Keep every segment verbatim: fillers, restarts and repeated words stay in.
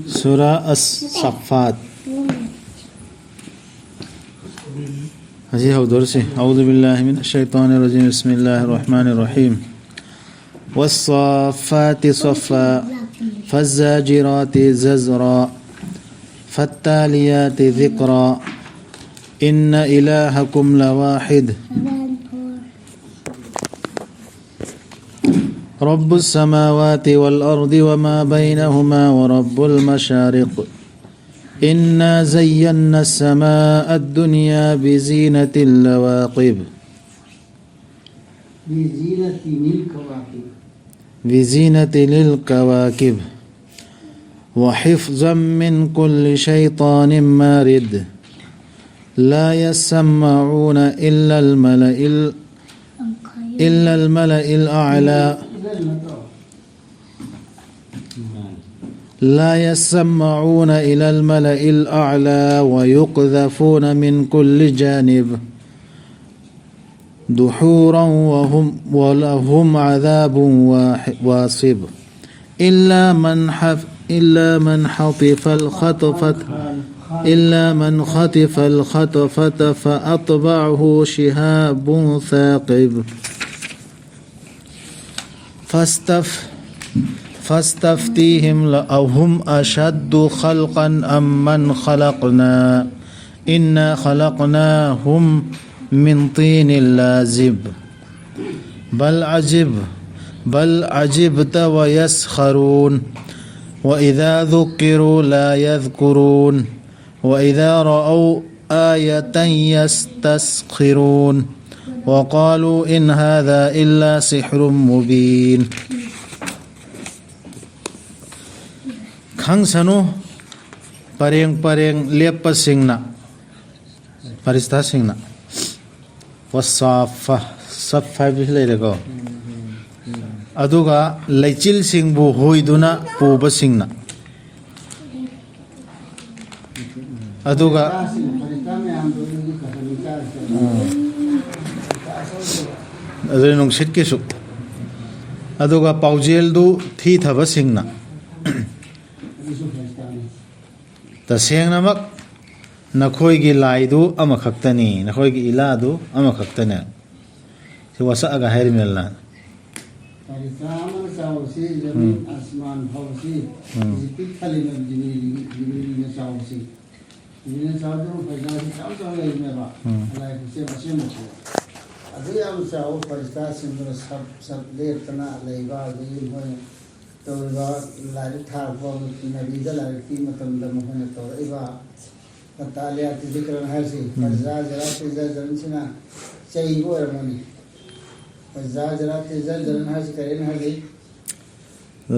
ꯁꯨꯔꯥ ꯑꯁ ꯁꯐꯥꯠ꯫ ꯉꯁꯤ ꯍꯧꯗꯣꯔꯁꯤ꯫ أعوذ بالله من الشيطان الرجيم. بسم الله الرحمن الرحيم. والصافات صفا. فالزاجرات زجرا. فالتاليات ذكرا. إن إلهكم لواحد. رب السماوات والأرض وما بينهما ورب المشارق. إنا زينا السماء الدنيا بزينة الكواكب. بزينة الكواكب. بزينة الكواكب. وحفظا من كل شيطان مارد. لا يسمعون إلى الملأ ال-، إلى الملأ الأعلى. لا يسمعون إلى الملأ الأعلى ويقذفون من كل جانب دحورا وهم، ولهم عذاب واح-، واصب. إلا من حف-، إلا من خطف الخطفة، إلا من خطف الخطفة فأتبعه شهاب ثاقب. فاستف-، فاستفتهم أهم أشد خلقا أم من خلقنا، إنا خلقناهم من طين لازب. بل عجب، بل عجبت ويسخرون. وإذا ذكروا لا يذكرون. وإذا رأوا آية يستسخرون. وقالوا إن هذا إلا سحر مبين. ꯈꯪꯁꯅꯨ ꯄꯔꯦꯡ ꯄꯔꯦꯡ ꯂꯦꯞꯄꯁꯤꯡꯅ, ꯐꯔꯤꯁꯇꯥꯁꯤꯡꯅ꯫ ꯋꯥꯁꯥꯐ, ꯁꯐ ꯍꯥꯏꯕꯁꯤ ꯂꯩꯔꯦꯀꯣ꯫ ꯑꯗꯨꯒ ꯂꯩꯆꯤꯜꯁꯤꯡꯕꯨ ꯍꯨꯏꯗꯨꯅ ꯄꯨꯕꯁꯤꯡꯅ꯫ ꯑꯗꯨꯒ ꯑꯗꯨ ꯅꯨꯡꯁꯤꯠꯀꯤꯁꯨ꯫ ꯑꯗꯨꯒ ꯄꯥꯎꯖꯦꯜꯗꯨ ꯊꯤꯊꯕꯁꯤꯡꯅ꯫ ꯇꯁꯦꯡꯅꯃꯛ ꯅꯈꯣꯏꯒꯤ ꯂꯥꯏꯗꯨ ꯑꯃꯈꯛꯇꯅꯤ, ꯅꯈꯣꯏꯒꯤ ꯏꯂꯥꯗꯨ ꯑꯃꯈꯛꯇꯅꯦ꯫ ꯁꯤ ꯋꯥꯁꯛꯑꯒ ꯍꯥꯏꯔꯤꯕꯅꯦ ꯑꯜꯂꯥꯍꯅ꯫ ꯐꯔꯤꯁꯇꯥ ꯑꯃꯅ ꯆꯥꯎꯕꯁꯤ, ꯖꯃꯤꯟ ꯎꯝ꯫ ꯑꯁꯃꯥꯟ ꯐꯥꯎꯕꯁꯤ, ꯎꯝ꯫ ꯍꯧꯖꯤꯛꯇꯤ ꯊꯜꯂꯤꯕ ꯖꯤꯕ꯭ꯔꯤꯜꯒꯤ-, ꯖꯤꯕ꯭ꯔꯤꯜꯅ ꯆꯥꯎꯕꯁꯤ꯫ ꯖꯤꯕ꯭ꯔꯤꯜꯅ ꯆꯥꯎꯗꯨꯅ ꯐꯔꯤꯁꯇꯥꯁꯤ ꯆꯥꯎ ꯆꯥꯎ ꯂꯩꯕꯅꯦꯕ꯫ ꯎꯝ꯫ ꯑꯜꯂꯥꯍꯒꯤ ꯈꯨꯠꯁꯦꯝ ꯑꯁꯦꯡꯕꯁꯦ꯫ ꯑꯗꯨ ꯌꯥꯝ ꯆꯥꯎꯕ ꯐꯔꯤꯁꯇꯥꯁꯤꯡꯗꯨꯅ ꯁꯞ ꯁꯞ ꯂꯦꯞꯇꯅ ꯂꯩꯕ, ꯑꯗꯒꯤ ꯃꯣꯏ ꯇꯧꯔꯤꯕ ꯂꯥꯏꯔꯤꯛ ꯊꯥꯔꯛꯄ ꯅꯕꯤꯗ ꯂꯥꯏꯔꯤꯛ ꯄꯤ ꯃꯇꯝꯗ ꯃꯈꯣꯏꯅ ꯇꯧꯔꯛꯏꯕ ꯐꯠꯇ ꯑꯂꯤꯌꯥ ꯇꯤꯖꯤꯀꯔꯟ ꯍꯥꯏꯔꯤꯁꯤ ꯎꯝ꯫ ꯐꯖꯥ ꯖꯔꯥ ꯇꯤꯖꯥ ꯖꯔꯟꯁꯤꯅ ꯆꯩꯕ ꯑꯣꯏꯔꯝꯒꯅꯤ꯫ ꯐꯖꯥ ꯖꯔꯥ ꯇꯤꯖꯥ ꯖꯔꯟ ꯍꯥꯏꯔꯤꯁꯤ ꯀꯔꯤꯅꯣ ꯍꯥꯏꯔꯗꯤ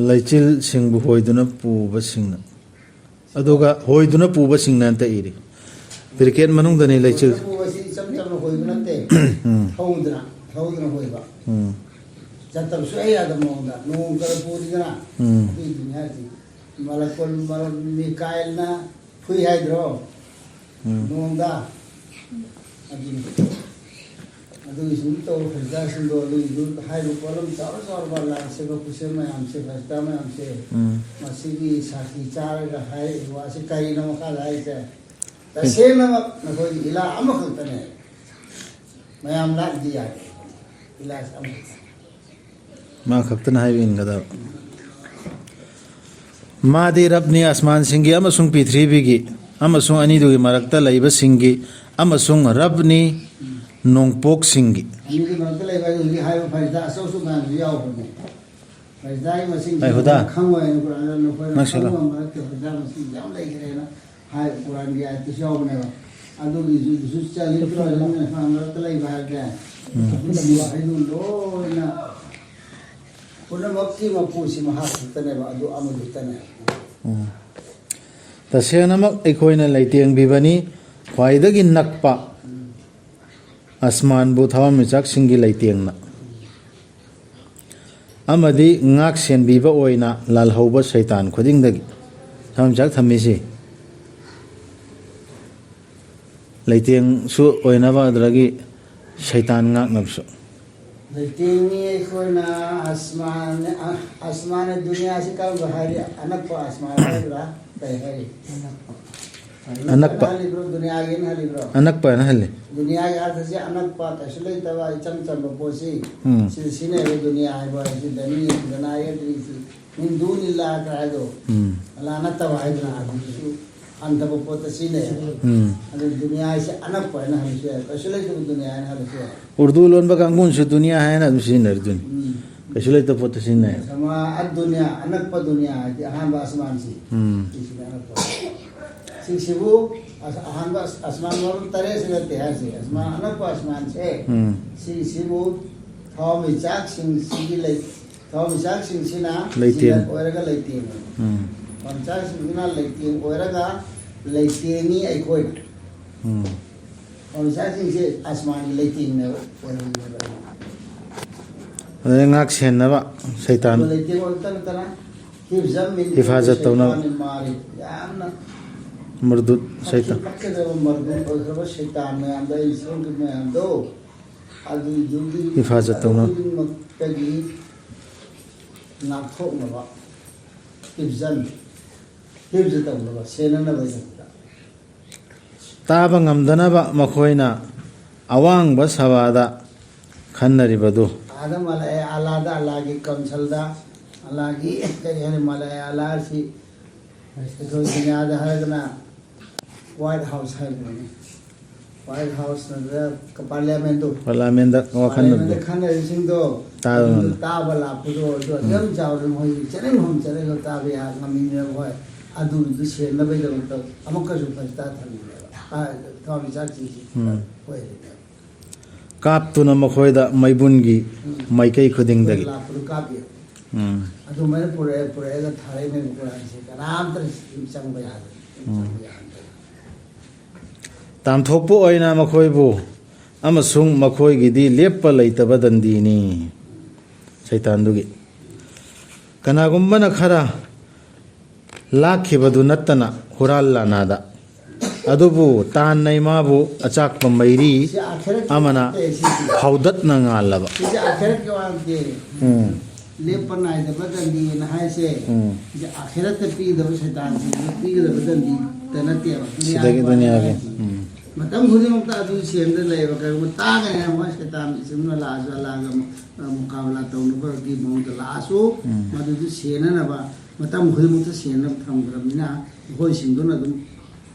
ꯂꯩꯆꯤꯜꯁꯤꯡꯕꯨ ꯍꯣꯏꯗꯨꯅ ꯄꯨꯕꯁꯤꯡꯅ꯫ ꯑꯗꯨꯒ ꯍꯣꯏꯗꯨꯅ ꯄꯨꯕꯁꯤꯡꯅ ꯑꯟꯇ ꯏꯔꯤ꯫ ꯄꯤꯔꯤꯀꯦꯠ ꯃꯅꯨꯡꯗꯅꯤ ꯂꯩꯆꯤꯜ꯫ ꯍꯣꯏꯗꯨꯅ ꯄꯨꯕꯁꯤ ꯏꯆꯝ ꯆꯝꯅ ꯍꯣꯏꯕ ꯅꯠꯇꯦ꯫ ꯎꯝ꯫ ꯊꯧꯗꯅ, ꯊꯧꯗꯅ ꯍꯣꯏꯕ꯫ ꯎꯝ꯫ ꯆꯠꯇꯕ ꯁꯨꯛꯌꯥ ꯌꯥꯗꯕ ꯃꯑꯣꯡꯗ ꯅꯣꯡ ꯀꯔ ꯄꯨꯔꯤꯗꯅ꯫ ꯎꯝ꯫ ꯑꯗꯨꯏꯗꯨꯅꯤ ꯍꯥꯏꯁꯤ꯫ ꯃꯂꯀꯨꯜ ꯃꯔ-, ꯃꯤꯀꯥꯏꯜꯅ ꯐꯨꯏ ꯍꯥꯏꯗ꯭ꯔꯣ? ꯎꯝ꯫ ꯅꯣꯡꯗ꯫ ꯑꯗꯨꯅꯤ꯫ ꯑꯗꯨꯒꯤ ꯁꯨꯝ ꯇꯧꯕ ꯐꯔꯤꯁꯇꯥꯁꯤꯡꯗꯣ, ꯑꯗꯨꯒꯤꯗꯨ ꯍꯥꯏꯔꯤꯕ ꯄꯣꯠꯂꯝ ꯆꯥꯎꯔ ꯆꯥꯎꯔꯕ ꯂꯥꯏ ꯁꯦꯝꯕ ꯈꯨꯠꯁꯦꯝ ꯃꯌꯥꯝꯁꯦ, ꯐꯔꯤꯁꯇꯥ ꯃꯌꯥꯝꯁꯦ, ꯎꯝ꯫ ꯃꯁꯤꯒꯤ ꯁꯥꯈꯤ ꯆꯥꯔꯒ ꯍꯥꯏꯔꯛꯏꯕ ꯋꯥꯁꯦ ꯀꯔꯤꯅꯣ ꯃꯈꯥꯗ ꯍꯥꯏꯔꯤꯁꯦ? ꯇꯁꯦꯡꯅꯃꯛ ꯅꯈꯣꯏꯒꯤ ꯏꯂꯥ ꯑꯃꯈꯛꯇꯅꯦ꯫ ꯃꯌꯥꯝ ꯂꯥꯛꯗꯤ ꯌꯥꯗꯦ꯫ ꯏꯂꯥ ꯑꯃꯈꯛꯇꯅꯦ꯫ ꯃꯥ ꯈꯛꯇꯅ ꯍꯥꯏꯕ ꯏꯟꯒꯗꯕ꯫ ꯃꯥꯗꯤ ꯔꯕꯅꯤ ꯑꯁꯃꯥꯟꯁꯤꯡꯒꯤ ꯑꯃꯁꯨꯡ ꯄ꯭ꯔꯤꯊꯤꯕꯤꯒꯤ ꯑꯃꯁꯨꯡ ꯑꯅꯤꯗꯨꯒꯤ ꯃꯔꯛꯇ ꯂꯩꯕꯁꯤꯡꯒꯤ ꯑꯃꯁꯨꯡ ꯔꯕꯅꯤ ꯅꯣꯡꯄꯣꯛꯁꯤꯡꯒꯤ꯫ ꯑꯅꯤꯒꯤ ꯃꯔꯛꯇ ꯂꯩꯕ ꯍꯥꯏꯗꯤ ꯍꯧꯖꯤꯛ ꯍꯥꯏꯔꯤꯕ ꯐꯔꯤꯁꯇꯥ ꯑꯆꯧ ꯑꯆꯧ ꯃꯌꯥꯝꯁꯨ ꯌꯥꯎꯕꯅꯦ꯫ ꯐꯔꯤꯁꯇꯥꯒꯤ ꯃꯁꯤꯡ ꯍꯥꯏ ꯍꯨꯗꯥ꯫ ꯈꯪꯉꯣꯏ ꯍꯥꯏꯅ ꯀꯨꯔꯥꯟꯗ ꯅꯈꯣꯏꯅ ꯅꯪ ꯁꯤꯜꯂꯣ꯫ ꯈꯪꯕ ꯃꯔꯛꯇ ꯐꯔꯤꯁꯇꯥ ꯃꯁꯤꯡ ꯌꯥꯝ ꯂꯩꯈ꯭ꯔꯦꯅ ꯍꯥꯏ, ꯀꯨꯔꯥꯟꯒꯤ ꯑꯥꯌꯠꯇꯁꯨ ꯌꯥꯎꯕꯅꯦꯕ꯫ ꯑꯗꯨꯒꯤꯁꯨ ꯆꯜꯂꯤꯗ꯭ꯔꯣ ꯃꯔꯛꯇ ꯂꯩꯕ ꯍꯥꯏꯕꯁꯦ? ꯎꯝ꯫ ꯑꯗꯨꯒꯤ ꯋꯥꯍꯩꯗꯨ ꯂꯣꯏꯅ ꯄꯨꯝꯅꯃꯛꯀꯤ ꯃꯄꯨꯁꯤ ꯃꯍꯥꯛ ꯈꯛꯇꯅꯦꯕ, ꯑꯗꯨ ꯑꯃꯗꯨꯇꯅꯦ꯫ ꯎꯝ꯫ ꯇꯁꯦꯡꯅꯃꯛ ꯑꯩꯈꯣꯏꯅ ꯂꯩꯇꯦꯡꯕꯤꯕꯅꯤ, ꯈ꯭ꯋꯥꯏꯗꯒꯤ ꯅꯛꯄ ꯑꯁꯃꯥꯟꯕꯨ ꯊꯋꯥꯟꯃꯤꯆꯥꯛꯁꯤꯡꯒꯤ ꯂꯩꯇꯦꯡꯅ ꯑꯃꯗꯤ ꯉꯥꯛ ꯁꯦꯟꯕꯤꯕ ꯑꯣꯏꯅ ꯂꯥꯜꯍꯧꯕ ꯁꯩꯇꯥꯟ ꯈꯨꯗꯤꯡꯗꯒꯤ꯫ ꯊꯋꯥꯟꯃꯤꯆꯥꯛ ꯊꯝꯃꯤꯁꯤ ꯂꯩꯇꯦꯡꯁꯨ ꯑꯣꯏꯅꯕ, ꯑꯗꯨꯗꯒꯤ ꯁꯩꯇꯥꯟ ꯉꯥꯛꯅꯕꯁꯨ꯫ ꯂꯩꯇꯦꯡꯉꯤ ꯑꯩꯈꯣꯏꯅ ꯑꯁꯃꯥꯟ, ꯑ-, ꯑꯁꯃꯥꯟ ꯗꯨꯅꯤꯌꯥꯁꯤ ꯀꯔꯝꯕ ꯍꯥꯏꯔꯤ? ꯑꯅꯛꯄ ꯑꯁꯃꯥꯟ ꯍꯥꯏꯕ꯭ꯔꯥ? ꯀꯩ ꯍꯥꯏꯔꯤ? ꯑꯅꯛꯄ꯫ ꯑꯅꯛꯄ꯫ ꯍꯜꯂꯤꯕ꯭ꯔꯣ? ꯗꯨꯅꯤꯌꯥꯒꯤ ꯑꯅ ꯍꯜꯂꯤꯕ꯭ꯔꯣ? ꯑꯅꯛꯄ ꯑꯅ ꯍꯜꯂꯤ꯫ ꯗꯨꯅꯤꯌꯥꯒꯤ ꯑꯔꯊꯁꯤ ꯑꯅꯛꯄ, ꯀꯩꯁꯨ ꯂꯩꯇꯕ, ꯏꯆꯝ ꯆꯝꯕ ꯄꯣꯠꯁꯤ꯫ ꯎꯝ꯫ ꯁꯤ ꯁꯤꯖꯤꯟꯅꯩꯕ ꯗꯨꯅꯤꯌꯥ ꯍꯥꯏꯕ ꯍꯥꯏꯁꯤ ꯗꯅꯤ, ꯗꯅꯥꯏ ꯍꯥꯏꯗ꯭ꯔꯤꯁꯤ꯫ ꯃꯤꯟ ꯗꯨꯅꯤ ꯂꯥꯍ ꯍꯥꯏꯗꯣ꯫ ꯎꯝ꯫ ꯑꯜꯂꯥꯍ ꯅꯠꯇꯕ ꯍꯥꯏꯗꯅ ꯑꯗꯨꯁꯨ ꯍꯟꯊꯕ ꯄꯣꯠꯇ ꯁꯤꯖꯤꯟꯅꯩ꯫ ꯎꯝ꯫ ꯑꯗꯨ ꯗꯨꯅꯤꯌꯥ ꯍꯥꯏꯁꯤ ꯑꯅꯛꯄ ꯍꯥꯏꯅ ꯍꯜꯂꯁꯨ ꯌꯥꯏ, ꯀꯩꯁꯨ ꯂꯩꯇꯕ ꯗꯨꯅꯤꯌꯥ ꯍꯥꯏꯅ ꯍꯜꯂꯁꯨ ꯌꯥꯏ꯫ ꯎꯔꯗꯨ ꯂꯣꯟꯕ ꯀꯥꯡꯕꯨꯅꯁꯨ ꯗꯨꯅꯤꯌꯥ ꯍꯥꯏꯅ ꯑꯗꯨꯝ ꯁꯤꯖꯤꯟꯅꯔꯤꯗꯨꯅꯤ꯫ ꯎꯝ꯫ ꯀꯩꯁꯨ ꯂꯩꯇꯕ ꯄꯣꯠꯇ ꯁꯤꯖꯤꯟꯅꯩ꯫ ꯁꯃꯥ ꯑꯗꯨꯅꯤꯌꯥ, ꯑꯅꯛꯄ ꯗꯨꯅꯤꯌꯥ ꯍꯥꯏꯗꯤ ꯑꯍꯥꯟꯕ ꯑꯁꯃꯥꯟꯁꯤ꯫ ꯎꯝ꯫ ꯁꯤꯁꯤꯅ ꯑꯅꯛꯄ꯫ ꯁꯤꯁꯤꯕꯨ ꯑꯁ-, ꯑꯍꯥꯟꯕ ꯑꯁ-, ꯑꯁꯃꯥꯟ ꯃꯔꯨꯝ ꯇꯔꯦꯠꯁꯤ ꯅꯠꯇꯦ ꯍꯥꯏꯁꯦ꯫ ꯑꯁꯃꯥꯟ ꯑꯅꯛꯄ ꯑꯁꯃꯥꯟꯁꯦ꯫ ꯎꯝ꯫ ꯁꯤꯁꯤꯕꯨ ꯊꯋꯥꯟꯃꯤꯆꯥꯛꯁꯤꯡꯁꯤꯒꯤ ꯂꯩ-, ꯊꯋꯥꯟꯃꯤꯆꯥꯛꯁꯤꯡꯁꯤꯅ ꯂꯩꯇꯦꯡ꯫ ꯖꯤꯅꯠ ꯑꯣꯏꯔꯒ ꯂꯩꯇꯦꯡꯉꯤ꯫ ꯎꯝ꯫ ꯊꯋꯥꯟꯃꯤꯆꯥꯛꯁꯤꯡꯁꯤꯅ ꯂꯩꯇꯦꯡ ꯑꯣꯏꯔꯒ ꯂꯩꯇꯦꯡꯉꯤ ꯑꯩꯈꯣꯏꯅ꯫ ꯎꯝ꯫ ꯊꯋꯥꯟꯃꯤꯆꯥꯛꯁꯤꯡꯁꯦ ꯑꯁꯃꯥꯟꯒꯤ ꯂꯩꯇꯦꯡꯅꯦꯕ, ꯑꯣꯏꯍꯜꯂꯦꯕ꯫ ꯑꯗꯩ ꯉꯥꯛ ꯁꯦꯟꯅꯕ ꯁꯩꯇꯥꯟ꯫ ꯂꯩꯇꯦꯡ ꯑꯣꯏꯔꯛꯇ ꯅꯠꯇꯅ ꯍꯤꯐꯖꯝ ꯃꯤꯟ ꯍꯤꯐꯥꯖꯠ ꯇꯧꯅꯕ꯫ ꯁꯩꯇꯥꯟ ꯃꯥꯔꯤ꯫ ꯌꯥꯝꯅ ꯃꯔꯗꯨꯠ ꯁꯩꯇꯥꯟ꯫ ꯄꯛꯀꯗꯕ ꯃꯔꯗꯨꯠ ꯑꯣꯏꯈ꯭ꯔꯕ ꯁꯩꯇꯥꯟ ꯃꯌꯥꯝꯗꯣ, ꯑꯩꯅ ꯁꯦꯝꯈꯤꯕ ꯃꯌꯥꯝꯗꯣ, ꯑꯗꯨꯗꯨꯒꯤ ꯍꯤꯐꯥꯖꯠ ꯇꯧꯅꯕ꯫ ꯑꯗꯨ ꯈꯨꯗꯤꯡꯃꯛꯇꯒꯤ ꯉꯥꯛꯊꯣꯛꯅꯕ ꯍꯤꯐꯖꯟ, ꯍꯤꯐꯖ ꯇꯧꯅꯕ, ꯁꯦꯟꯅꯅꯕꯒꯤꯗꯃꯛꯇ꯫ ꯇꯥꯕ ꯉꯝꯗꯅꯕ ꯃꯈꯣꯏꯅ ꯑꯋꯥꯡꯕ ꯁꯚꯥꯗ ꯈꯟꯅꯔꯤꯕꯗꯨ꯫ ꯑꯥꯗ ꯃꯥꯂꯦ ꯑꯂꯥꯗ, ꯑꯂꯥꯒꯤ ꯀꯥꯎꯟꯁꯤꯜꯗ, ꯑꯂꯥꯒꯤ ꯀꯔꯤ ꯍꯥꯏꯅꯤ, ꯃꯥꯂꯦ ꯑꯂꯥꯁꯤ ꯑꯩꯈꯣꯏ ꯗꯨꯅꯤꯌꯥꯗ ꯍꯥꯏꯔꯒꯅ ꯋꯥꯏꯠ ꯍꯥꯎꯁ ꯍꯥꯏꯕꯅꯤ꯫ ꯋꯥꯏꯠ ꯍꯥꯎꯁ ꯅꯠꯇ꯭ꯔꯒ ꯄꯥꯔꯂꯤꯌꯥꯃꯦꯟꯗꯣ꯫ ꯄꯥꯔꯂꯤꯌꯥꯃꯦꯟꯗ ꯋꯥꯈꯜꯗꯣ꯫ ꯄꯥꯔꯂꯤꯌꯥꯃꯦꯟꯗ ꯈꯟꯅꯔꯤꯁꯤꯡꯗꯣ ꯇꯥꯕ ꯑꯗꯨ ꯉꯝꯗꯦ꯫ ꯇꯥꯕ ꯂꯥꯛꯄꯗꯣ ꯑꯗꯨ ꯎꯝ꯫ ꯑꯗꯨꯝ ꯆꯥꯎꯔꯦ꯫ ꯃꯣꯏ ꯆꯅꯤꯡ ꯍꯨꯝ ꯆꯅꯤꯡ ꯇꯥꯕ ꯌꯥ ꯉꯝꯃꯤꯅꯦꯕ ꯍꯣꯏ꯫ ꯑꯗꯨꯒꯤꯗꯨ ꯁꯦꯟꯅꯕꯒꯤꯗꯃꯛꯇ ꯑꯃꯨꯛꯀꯁꯨ ꯐꯁꯇꯥ ꯊꯝꯃꯤꯅꯦꯕ꯫ ꯊꯋꯥꯟꯃꯤꯆꯥꯛꯁꯤꯡꯁꯤ ꯎꯝ꯫ ꯑꯣꯏꯔꯤꯅꯦꯕ꯫ ꯀꯥꯞꯇꯨꯅ ꯃꯈꯣꯏꯗ ꯃꯩꯕꯨꯟꯒꯤ ꯎꯝ꯫ ꯃꯥꯏꯀꯩ ꯈꯨꯗꯤꯡꯗꯒꯤ꯫ ꯂꯥꯛꯄꯗꯨ ꯀꯥꯞꯄꯤ꯫ ꯎꯝ꯫ ꯑꯗꯨꯃꯥꯏꯅ ꯄꯨꯔꯛꯑꯦ, ꯄꯨꯔꯛꯑꯒ ꯊꯥꯔꯛꯏꯅꯦꯕ ꯀꯨꯔꯥꯟꯁꯦ꯫ ꯀꯅꯥꯝꯇꯅ ꯆꯪꯕ ꯌꯥꯗꯦ꯫ ꯎꯝ꯫ ꯆꯪꯕ ꯌꯥꯗꯦ꯫ ꯇꯥꯟꯊꯣꯛꯄ ꯑꯣꯏꯅ ꯃꯈꯣꯏꯕꯨ ꯑꯃꯁꯨꯡ ꯃꯈꯣꯏꯒꯤꯗꯤ ꯂꯦꯞꯄ ꯂꯩꯇꯕ ꯗꯟꯗꯤꯅꯤ꯫ ꯁꯩꯇꯥꯟꯗꯨꯒꯤ꯫ ꯀꯅꯥꯒꯨꯝꯕꯅ ꯈꯔ ꯂꯥꯛꯈꯤꯕꯗꯨ ꯅꯠꯇꯅ ꯍꯨꯔꯥꯟ ꯂꯥꯟꯅꯥꯗ꯫ ꯑꯗꯨꯕꯨ ꯇꯥꯟꯅꯩ ꯃꯥꯕꯨ ꯑꯆꯥꯛꯄ ꯃꯩꯔꯤ ꯁꯤ ꯑꯥꯈꯤꯔꯠꯀꯤ ꯑꯃꯅ ꯋꯥ ꯅꯠꯇꯦ ꯁꯤꯗꯤ꯫ ꯐꯥꯎꯗꯠꯅ ꯉꯥꯜꯂꯕ꯫ ꯁꯤꯁꯦ ꯑꯥꯈꯤꯔꯠꯀꯤ ꯋꯥ ꯅꯠꯇꯦ꯫ ꯎꯝ꯫ ꯂꯦꯞꯄ ꯅꯥꯏꯗꯕ ꯗꯟꯗꯤꯅ ꯍꯥꯏꯁꯦ꯫ ꯎꯝ꯫ ꯁꯤꯁꯦ ꯑꯥꯈꯤꯔꯠꯇ ꯄꯤꯒꯗꯕ ꯁꯩꯇꯥꯟꯁꯤꯡꯗꯨ ꯄꯤꯒꯗꯕ ꯗꯟꯗꯤꯗ ꯅꯠꯇꯦꯕ꯫ ꯁꯤꯗꯒꯤ ꯗꯨꯅꯤꯌꯥꯒꯤ ꯗꯨꯅꯤꯌꯥꯒꯤ꯫ ꯍꯥꯏꯁꯦ꯫ ꯎꯝ꯫ ꯃꯇꯝ ꯈꯨꯗꯤꯡꯃꯛꯇ ꯑꯗꯨ ꯁꯦꯟꯗ ꯂꯩꯕ, ꯀꯔꯤꯒꯨꯝꯕ ꯇꯥꯒꯅꯤ ꯍꯥꯏꯕ ꯃꯣꯏ ꯁꯩꯇꯥꯟ ꯏꯁꯤꯡꯅ ꯂꯥꯛꯑꯁꯨ, ꯑꯜꯂꯥꯒ ꯃꯨ-, ꯃꯨꯀꯥꯕꯂꯥ ꯇꯧꯅꯕꯒꯤ ꯃꯑꯣꯡꯗ ꯂꯥꯛꯑꯁꯨ, ꯎꯝ꯫ ꯃꯗꯨꯗꯨ ꯁꯦꯟꯅꯅꯕ ꯃꯇꯝ ꯈꯨꯗꯤꯡꯃꯛꯇ ꯁꯦꯟꯅꯕ ꯊꯝꯈ꯭ꯔꯕꯅꯤꯅ, ꯃꯈꯣꯏꯁꯤꯡꯗꯨꯅ ꯑꯗꯨꯝ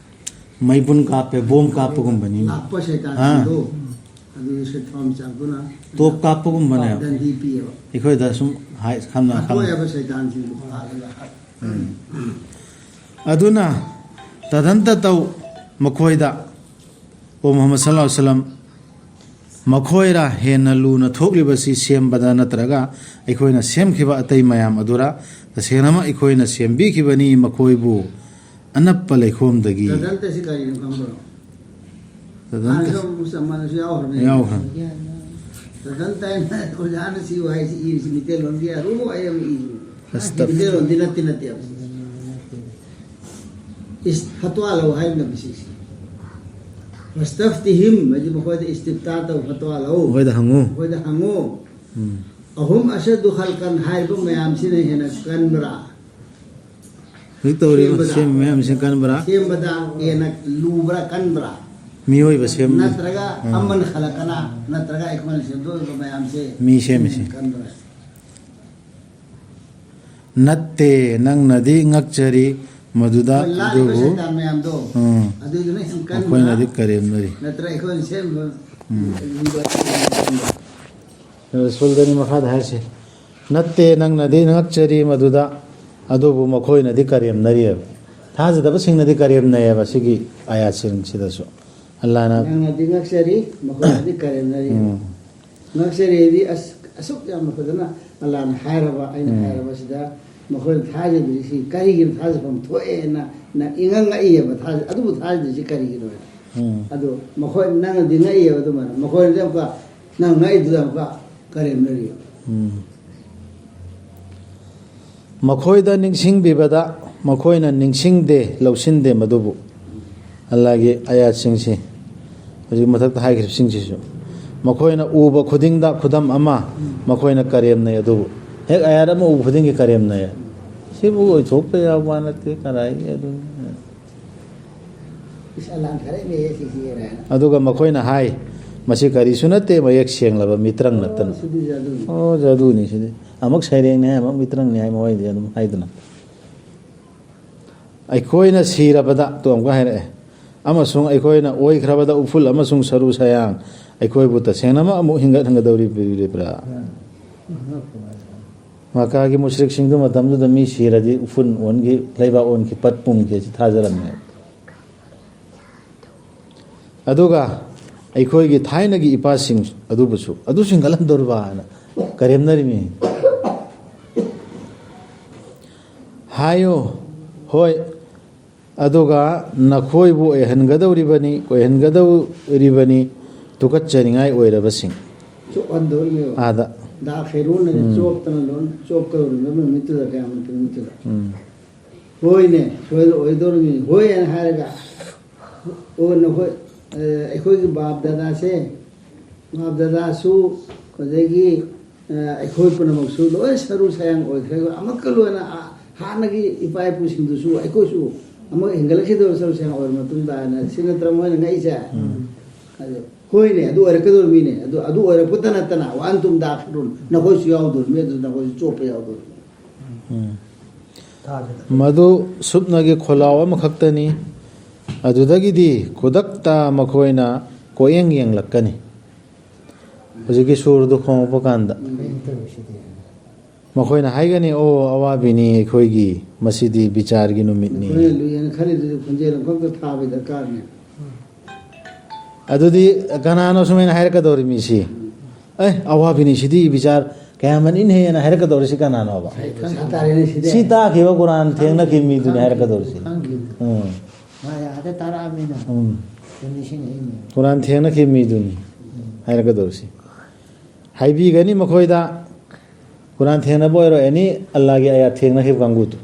ꯃꯩꯕꯨꯟ ꯀꯥꯞꯄꯦ, ꯕꯣꯝ ꯀꯥꯞꯄꯒꯨꯝꯕꯅꯤ꯫ ꯂꯥꯛꯄ ꯁꯩꯇꯥꯟꯁꯤꯡꯗꯣ, ꯑꯥ꯫ ꯑꯗꯨ ꯁꯦꯠꯐꯝ ꯆꯥꯛꯇꯨꯅ ꯇꯣꯞ ꯀꯥꯞꯄꯒꯨꯝꯕꯅꯦ꯫ ꯗꯟꯗꯤ ꯄꯤꯌꯦꯕ꯫ ꯑꯩꯈꯣꯏꯗ ꯁꯨꯝ ꯍꯥꯏ-, ꯁꯝꯅ ꯍꯥꯏꯔꯕꯗ꯫ ꯍꯥꯠꯇꯣꯛꯑꯦꯕ ꯁꯩꯇꯥꯟꯁꯤꯡꯗꯣ ꯍꯥꯠꯂꯒ ꯍꯥꯠ-, ꯎꯝ꯫ ꯑꯗꯨꯅ ꯇꯗꯟꯇ ꯇꯧ ꯃꯈꯣꯏꯗ꯫ ꯑꯣ ꯃꯨꯍꯝꯃꯗ ꯁꯜꯂꯜꯂꯥꯍꯨ ꯑꯂꯩꯍꯤ ꯋꯁꯜꯂꯝ, ꯃꯈꯣꯏꯔ ꯍꯦꯟꯅ ꯂꯨꯅ ꯊꯣꯛꯂꯤꯕꯁꯤ ꯁꯦꯝꯕꯗ ꯅꯠꯇ꯭ꯔꯒ ꯑꯩꯈꯣꯏꯅ ꯁꯦꯝꯈꯤꯕ ꯑꯇꯩ ꯃꯌꯥꯝ ꯑꯗꯨꯔ? ꯇꯁꯦꯡꯅꯃꯛ ꯑꯩꯈꯣꯏꯅ ꯁꯦꯝꯕꯤꯈꯤꯕꯅꯤ ꯃꯈꯣꯏꯕꯨ ꯑꯅꯞꯄ ꯂꯩꯈꯣꯝꯗꯒꯤ꯫ ꯇꯗꯟꯇ ꯁꯤ ꯀꯔꯤꯅꯣ ꯈꯪꯕ꯭ꯔꯣ? ꯇꯗꯟꯇ꯫ ꯍꯥꯟꯅꯁꯨ ꯑꯃꯨꯛ ꯆꯞ ꯃꯥꯟꯅꯁꯨ ꯌꯥꯎꯈ꯭ꯔꯕꯅꯦ꯫ ꯌꯥꯎꯈ꯭ꯔꯕꯅꯦ꯫ ꯇꯗꯟꯇ ꯍꯥꯏꯅ ꯑꯣꯖꯥꯅ ꯁꯤ ꯋꯥꯍꯩꯁꯤ ꯏꯕꯁꯤ ꯃꯤꯇꯩꯂꯣꯟꯒꯤ ꯑꯔꯨꯕ ꯋꯥꯍꯩ ꯑꯃ ꯏꯕꯅꯤ꯫ ꯑꯁ, ꯇꯞ-, ꯃꯤꯇꯩꯂꯣꯟꯗꯤ ꯅꯠꯇꯦ, ꯅꯠꯇꯦꯕ꯫ ꯏꯁ-, ꯐꯠꯋꯥ ꯂꯧ ꯍꯥꯏꯕꯅꯦꯕ ꯁꯤꯁꯦ꯫ ꯐꯁꯇꯐꯇꯤꯍꯤꯝ ꯍꯥꯏꯗꯤ ꯃꯈꯣꯏꯗ ꯏꯁꯇꯤꯐꯇꯥ ꯇꯧ, ꯐꯠꯋꯥ ꯂꯧ꯫ ꯃꯈꯣꯏꯗ ꯍꯪꯉꯨ꯫ ꯃꯈꯣꯏꯗ ꯍꯪꯉꯨ꯫ ꯎꯝ꯫ ꯑꯍꯨꯝ ꯑꯁꯗꯨ ꯈꯜꯀꯟ ꯍꯥꯏꯔꯤꯕ ꯃꯌꯥꯝꯁꯤꯅ ꯍꯦꯟꯅ ꯀꯟꯕ꯭ꯔꯥ? ꯍꯧꯖꯤꯛ ꯇꯧꯔꯤꯕ ꯁꯦꯝꯕꯗ, ꯁꯦꯝꯕ ꯃꯌꯥꯝꯁꯤꯅ ꯀꯟꯕ꯭ꯔꯥ? ꯁꯦꯝꯕꯗ ꯍꯦꯟꯅ ꯂꯨꯕ꯭ꯔꯥ, ꯀꯟꯕ꯭ꯔꯥ? ꯃꯤꯑꯣꯏꯕ ꯁꯦꯝ-, ꯅꯠꯇ꯭ꯔꯒ ꯎꯝ꯫ ꯑꯃꯟ ꯈꯜꯂꯛꯀꯅ, ꯅꯠꯇ꯭ꯔꯒ ꯑꯩꯈꯣꯏꯅ ꯁꯦꯝꯗꯣꯛꯏꯕ ꯃꯌꯥꯝꯁꯦ ꯃꯤ ꯁꯦꯝꯃꯤꯁꯦ꯫ ꯀꯟꯕ꯭ꯔꯥ? ꯅꯠꯇꯦ, ꯅꯪꯅꯗꯤ ꯉꯛꯆꯔꯤ ꯃꯗꯨꯗ, ꯍꯣꯏ, ꯂꯥꯛꯂꯤꯕ ꯑꯗꯨꯕꯨ, ꯁꯩꯇꯥꯟ ꯃꯌꯥꯝꯗꯣ, ꯎꯝ, ꯑꯗꯨꯗꯨꯅ ꯍꯦꯟꯅ ꯀꯟꯕ꯭ꯔꯥ? ꯃꯈꯣꯏꯅꯗꯤ ꯀꯔꯦꯝꯅꯔꯤ꯫ ꯅꯠꯇ꯭ꯔ ꯑꯩꯈꯣꯏꯅ ꯁꯦꯝꯕ ꯎꯝ꯫ ꯔꯁꯨꯜꯗꯅꯤ ꯃꯈꯥꯗ ꯍꯥꯏꯔꯤꯁꯦ꯫ ꯅꯠꯇꯦ, ꯅꯪꯅꯗꯤ ꯉꯛꯆꯔꯤ ꯃꯗꯨꯗ, ꯑꯗꯨꯕꯨ ꯃꯈꯣꯏꯅꯗꯤ ꯀꯔꯦꯝꯅꯔꯤꯑꯕ꯫ ꯊꯥꯖꯗꯕꯁꯤꯡꯅꯗꯤ ꯀꯔꯦꯝꯅꯩꯑꯕ ꯁꯤꯒꯤ ꯑꯥꯌꯥꯠꯁꯤꯡꯁꯤꯗꯁꯨ꯫ ꯑꯜꯂꯥꯍꯅ ꯅꯪꯅꯗꯤ ꯉꯛꯆꯔꯤ, ꯃꯈꯣꯏꯅꯗꯤ ꯀꯔꯦꯝꯅꯔꯤ꯫ ꯎꯝ꯫ ꯉꯛꯆꯔꯤꯗꯤ ꯑꯁ, ꯑꯁꯨꯛ ꯌꯥꯝꯅ ꯐꯖꯅ ꯑꯜꯂꯥꯍꯅ ꯍꯥꯏꯔꯕ, ꯑꯩꯅ ꯎꯝ꯫ ꯍꯥꯏꯔꯕꯁꯤꯗ ꯃꯈꯣꯏꯅ ꯊꯥꯖꯗ꯭ꯔꯤꯁꯤ ꯀꯔꯤꯒꯤꯅꯣ? ꯊꯥꯖꯐꯝ ꯊꯣꯛꯑꯦꯅ ꯅꯪ ꯏꯉꯛ ꯉꯛꯏꯑꯕ, ꯊꯥꯖ-, ꯑꯗꯨꯕꯨ ꯊꯥꯖꯗ꯭ꯔꯤꯁꯤ ꯀꯔꯤꯒꯤꯅꯣ ꯍꯥꯏꯅ꯫ ꯎꯝ꯫ ꯑꯗꯨ ꯃꯈꯣꯏ, ꯅꯪꯅꯗꯤ ꯉꯛꯏꯑꯕ ꯑꯗꯨꯃꯥꯏꯅ, ꯃꯈꯣꯏꯅꯗꯤ ꯑꯃꯨꯛꯀ ꯅꯪ ꯉꯛꯏꯗꯨꯗ ꯑꯃꯨꯛꯀ ꯀꯔꯦꯝꯅꯔꯤ꯫ ꯎꯝ꯫ ꯃꯈꯣꯏꯗ ꯅꯤꯡꯁꯤꯡꯕꯤꯕꯗ ꯃꯈꯣꯏꯅ ꯅꯤꯡꯁꯤꯡꯗꯦ, ꯂꯧꯁꯤꯟꯗꯦ ꯃꯗꯨꯕꯨ꯫ ꯑꯜꯂꯥꯍꯒꯤ ꯑꯥꯌꯥꯠꯁꯤꯡꯁꯤ, ꯍꯧꯖꯤꯛ ꯃꯊꯛꯇ ꯍꯥꯏꯈ꯭ꯔꯤꯕꯁꯤꯡꯁꯤꯁꯨ, ꯃꯈꯣꯏꯅ ꯎꯕ ꯈꯨꯗꯤꯡꯗ ꯈꯨꯗꯝ ꯑꯃ, ꯃꯈꯣꯏꯅ ꯀꯔꯦꯝꯅꯩ ꯑꯗꯨꯕꯨ꯫ ꯍꯦꯛ ꯑꯥꯌꯥꯠ ꯑꯃ ꯎꯕ ꯈꯨꯗꯤꯡꯒꯤ ꯀꯔꯦꯝꯅꯩ꯫ ꯁꯤꯕꯨ ꯑꯣꯏꯊꯣꯛꯄ ꯌꯥꯕ ꯋꯥ ꯅꯠꯇꯦ, ꯀꯗꯥꯏꯒꯤ ꯑꯗꯨꯅ? ꯏꯁ, ꯑꯜꯂꯥꯍꯅ ꯊꯥꯔꯛꯏꯅꯦ ꯁꯤꯁꯦꯅ꯫ ꯑꯗꯨꯒ ꯃꯈꯣꯏꯅ ꯍꯥꯏ, "ꯃꯁꯤ ꯀꯔꯤꯁꯨ ꯅꯠꯇꯦ, ꯃꯌꯦꯛ ꯁꯦꯡꯂꯕ ꯃꯤꯇ꯭ꯔꯪ ꯅꯠꯇꯅ"꯫ ꯁꯤꯗꯤ ꯖꯥꯗꯨꯅꯤ꯫ ꯑꯣ, ꯖꯥꯗꯨꯅꯤ ꯁꯤꯗꯤ꯫ ꯑꯃꯨꯛ ꯁꯩꯔꯦꯡꯅꯤ ꯍꯥꯏ, ꯑꯃꯨꯛ ꯃꯤꯇ꯭ꯔꯪꯅꯤ ꯍꯥꯏ, ꯃꯣꯏꯗꯤ ꯑꯗꯨꯝ ꯍꯥꯏꯗꯅ꯫ ꯑꯩꯈꯣꯏꯅ ꯁꯤꯔꯕꯗ, ꯇꯣ ꯑꯃꯨꯛꯀ ꯍꯥꯏꯔꯛꯑꯦ, "ꯑꯃꯁꯨꯡ ꯑꯩꯈꯣꯏꯅ ꯑꯣꯏꯈ꯭ꯔꯕꯗ ꯎꯐꯨꯜ ꯑꯃꯁꯨꯡ ꯁꯔꯨ ꯁꯌꯥꯡ ꯑꯩꯈꯣꯏꯕꯨ ꯇꯁꯦꯡꯅꯃꯛ ꯑꯃꯨꯛ ꯍꯤꯡꯒꯠꯍꯟꯒꯗꯧꯔꯤꯕ꯭ꯔꯥ?" ꯃꯀꯥꯒꯤ ꯃꯨꯁ꯭ꯔꯤꯛꯁꯤꯡꯗꯨ ꯃꯇꯝꯗꯨꯗ ꯃꯤ ꯁꯤꯔꯗꯤ ꯎꯐꯨꯟ ꯑꯣꯟꯈꯤ, ꯂꯩꯕꯥꯛ ꯑꯣꯟꯈꯤ, ꯄꯠ ꯄꯨꯝꯈꯤ, ꯑꯁꯤ ꯊꯥꯖꯔꯝꯃꯦ꯫ ꯑꯗꯨꯒ ꯑꯩꯈꯣꯏꯒꯤ ꯊꯥꯏꯅꯒꯤ ꯏꯄꯥꯁꯤꯡ ꯑꯗꯨꯕꯨꯁꯨ ꯑꯗꯨ ꯍꯤꯡꯒꯠꯍꯟꯗꯧꯔꯤꯕ ꯍꯥꯏꯅ ꯀꯔꯦꯝꯅꯔꯤꯃꯤ꯫ ꯍꯥꯏꯌꯨ, ꯍꯣꯏ, ꯑꯗꯨꯒ ꯅꯈꯣꯏꯕꯨ ꯑꯣꯏꯍꯟꯒꯗꯧꯔꯤꯕꯅꯤ, ꯑꯣꯏꯍꯟꯒꯗꯧꯔꯤꯕꯅꯤ, ꯇꯨꯀꯠꯆꯅꯤꯡꯉꯥꯏ ꯑꯣꯏꯔꯕꯁꯤꯡ꯫ ꯆꯣꯞꯍꯟꯗꯧꯔꯤꯕꯅꯦꯕ꯫ ꯑꯥꯗ꯫ ꯗꯥꯛ ꯍꯦꯔꯣꯟꯅꯗꯤ ꯎꯝ꯫ ꯆꯣꯞꯇꯅ ꯂꯣꯏ ꯆꯣꯞꯀꯗꯧꯔꯤꯕ ꯅꯨꯃꯤꯠꯇꯨꯗ, ꯀꯌꯥꯃꯠꯀꯤ ꯅꯨꯃꯤꯠꯇꯨꯗ꯫ ꯎꯝ꯫ ꯍꯣꯏꯅꯦ, ꯁꯣꯏꯗ ꯑꯣꯏꯗꯧꯔꯤꯕꯅꯤ꯫ ꯍꯣꯏ ꯍꯥꯏꯅ ꯍꯥꯏꯔꯒ, ꯑꯣ, ꯅꯈꯣꯏ, ꯑ, ꯑꯩꯈꯣꯏꯒꯤ ꯕꯥꯞ ꯗꯗꯥꯁꯦ, ꯕꯥꯞ ꯗꯗꯥꯁꯨ, ꯑꯗꯒꯤ, ꯑ, ꯑꯩꯈꯣꯏ ꯄꯨꯝꯅꯃꯛꯁꯨ ꯂꯣꯏ ꯁꯔꯨ ꯁꯌꯥꯡ ꯑꯣꯏꯈ꯭ꯔꯦ꯫ ꯑꯃꯨꯛꯀ ꯂꯣꯏꯅ, ꯑ, ꯍꯥꯟꯅꯒꯤ ꯏꯄꯥ ꯏꯄꯨꯁꯤꯡꯗꯨꯁꯨ ꯑꯩꯈꯣꯏꯁꯨ ꯑꯃꯨꯛ ꯍꯦꯟꯒꯠꯂꯛꯈꯤꯗꯧꯕ ꯁꯔꯨ ꯁꯌꯥꯡ ꯑꯣꯏꯔ ꯃꯇꯨꯡꯗ ꯍꯥꯏꯅ, ꯁꯤ ꯅꯠꯇ꯭ꯔ ꯃꯣꯏꯅ ꯉꯛꯏꯁꯦ? ꯎꯝ꯫ ꯑꯗꯨ, ꯍꯣꯏꯅꯦ, ꯑꯗꯨ ꯑꯣꯏꯔꯛꯀꯗꯧꯔꯤꯃꯤꯅꯦ꯫ ꯑꯗꯨ, ꯑꯗꯨ ꯑꯣꯏꯔꯛꯄꯇ ꯅꯠꯇꯅ, "ꯋꯥ ꯑꯟꯇꯨꯝ ꯗꯥꯈꯤꯔꯨꯟ", ꯅꯈꯣꯏꯁꯨ ꯌꯥꯎꯗꯧꯔꯤꯃꯤ, ꯑꯗꯨ ꯅꯈꯣꯏꯁꯨ ꯆꯣꯞꯄ ꯌꯥꯎꯗꯧꯔꯤꯃꯤ꯫ ꯎꯝ꯫ ꯃꯗꯨ ꯁꯨꯞꯅꯒꯤ ꯈꯣꯜꯂꯥꯎ ꯑꯃꯈꯛꯇꯅꯤ꯫ ꯑꯗꯨꯗꯒꯤꯗꯤ ꯈꯨꯗꯛꯇ ꯃꯈꯣꯏꯅ ꯀꯣꯌꯦꯡ ꯌꯦꯡꯂꯛꯀꯅꯤ꯫ ꯍꯧꯖꯤꯛꯀꯤ ꯁꯨꯔꯗꯨ ꯈꯣꯡꯂꯛꯄ ꯀꯥꯟꯗ꯫ ꯎꯝ꯫ ꯃꯈꯣꯏꯅ ꯍꯥꯏꯒꯅꯤ, "ꯑꯣ, ꯑꯋꯥꯕꯤꯅꯤ ꯑꯩꯈꯣꯏꯒꯤ, ꯃꯁꯤꯗꯤ ꯕꯤꯆꯥꯔꯒꯤ ꯅꯨꯃꯤꯠꯅꯤ"꯫ ꯑꯩꯈꯣꯏꯅ ꯂꯨꯏ ꯍꯥꯏꯅ ꯈꯜꯂꯤꯗꯨꯁꯨ ꯈꯣꯟꯖꯦꯜ ꯑꯃꯈꯛꯇ ꯊꯥꯕꯒꯤ ꯗꯔꯀꯥꯔꯅꯦ꯫ ꯑꯗꯨꯗꯤ ꯀꯅꯥꯅꯣ ꯁꯨꯃꯥꯏꯅ ꯍꯥꯏꯔꯛꯀꯗꯧꯔꯤ ꯃꯤꯁꯤ? "ꯑꯦ, ꯑꯋꯥꯕꯤꯅꯤ ꯁꯤꯗꯤ ꯕꯤꯆꯥꯔ ꯀꯌꯥꯃꯠ ꯏꯟꯍꯦꯅ" ꯍꯥꯏꯔꯛꯀꯗꯧꯔꯤꯁꯤ ꯀꯅꯥꯅꯣꯕ? ꯁꯥ ꯇꯥꯔꯦꯅꯦ ꯁꯤꯗꯤ꯫ ꯁꯤ ꯇꯥꯈꯤꯕ ꯀꯨꯔꯥꯟ ꯊꯦꯡꯅꯈꯤꯕ ꯃꯤꯗꯨꯅꯤ ꯍꯥꯏꯔꯛꯀꯗꯧꯔꯤꯁꯤ꯫ ꯈꯪꯈꯤꯕ꯫ ꯎꯝ꯫ ꯃꯥ ꯑꯥꯗ ꯇꯥꯔꯛꯑꯃꯤꯅ꯫ ꯎꯝ꯫ ꯑꯗꯨ ꯅꯤꯡꯁꯤꯡꯉꯛꯏꯅꯦ꯫ ꯀꯨꯔꯥꯟ ꯊꯦꯡꯅꯈꯤꯕ ꯃꯤꯗꯨꯅꯤ ꯍꯥꯏꯔꯛꯀꯗꯧꯔꯤꯁꯤ꯫ ꯍꯥꯏꯕꯤꯒꯅꯤ ꯃꯈꯣꯏꯗ, ꯀꯨꯔꯥꯟ ꯊꯦꯡꯅꯕ ꯑꯣꯏꯔꯣ, ꯑꯦꯅꯤ ꯑꯜꯂꯥꯒꯤ ꯑꯥꯌꯥꯠ ꯊꯦꯡꯅꯈꯤꯕ ꯀꯥꯡꯕꯨꯗꯨ,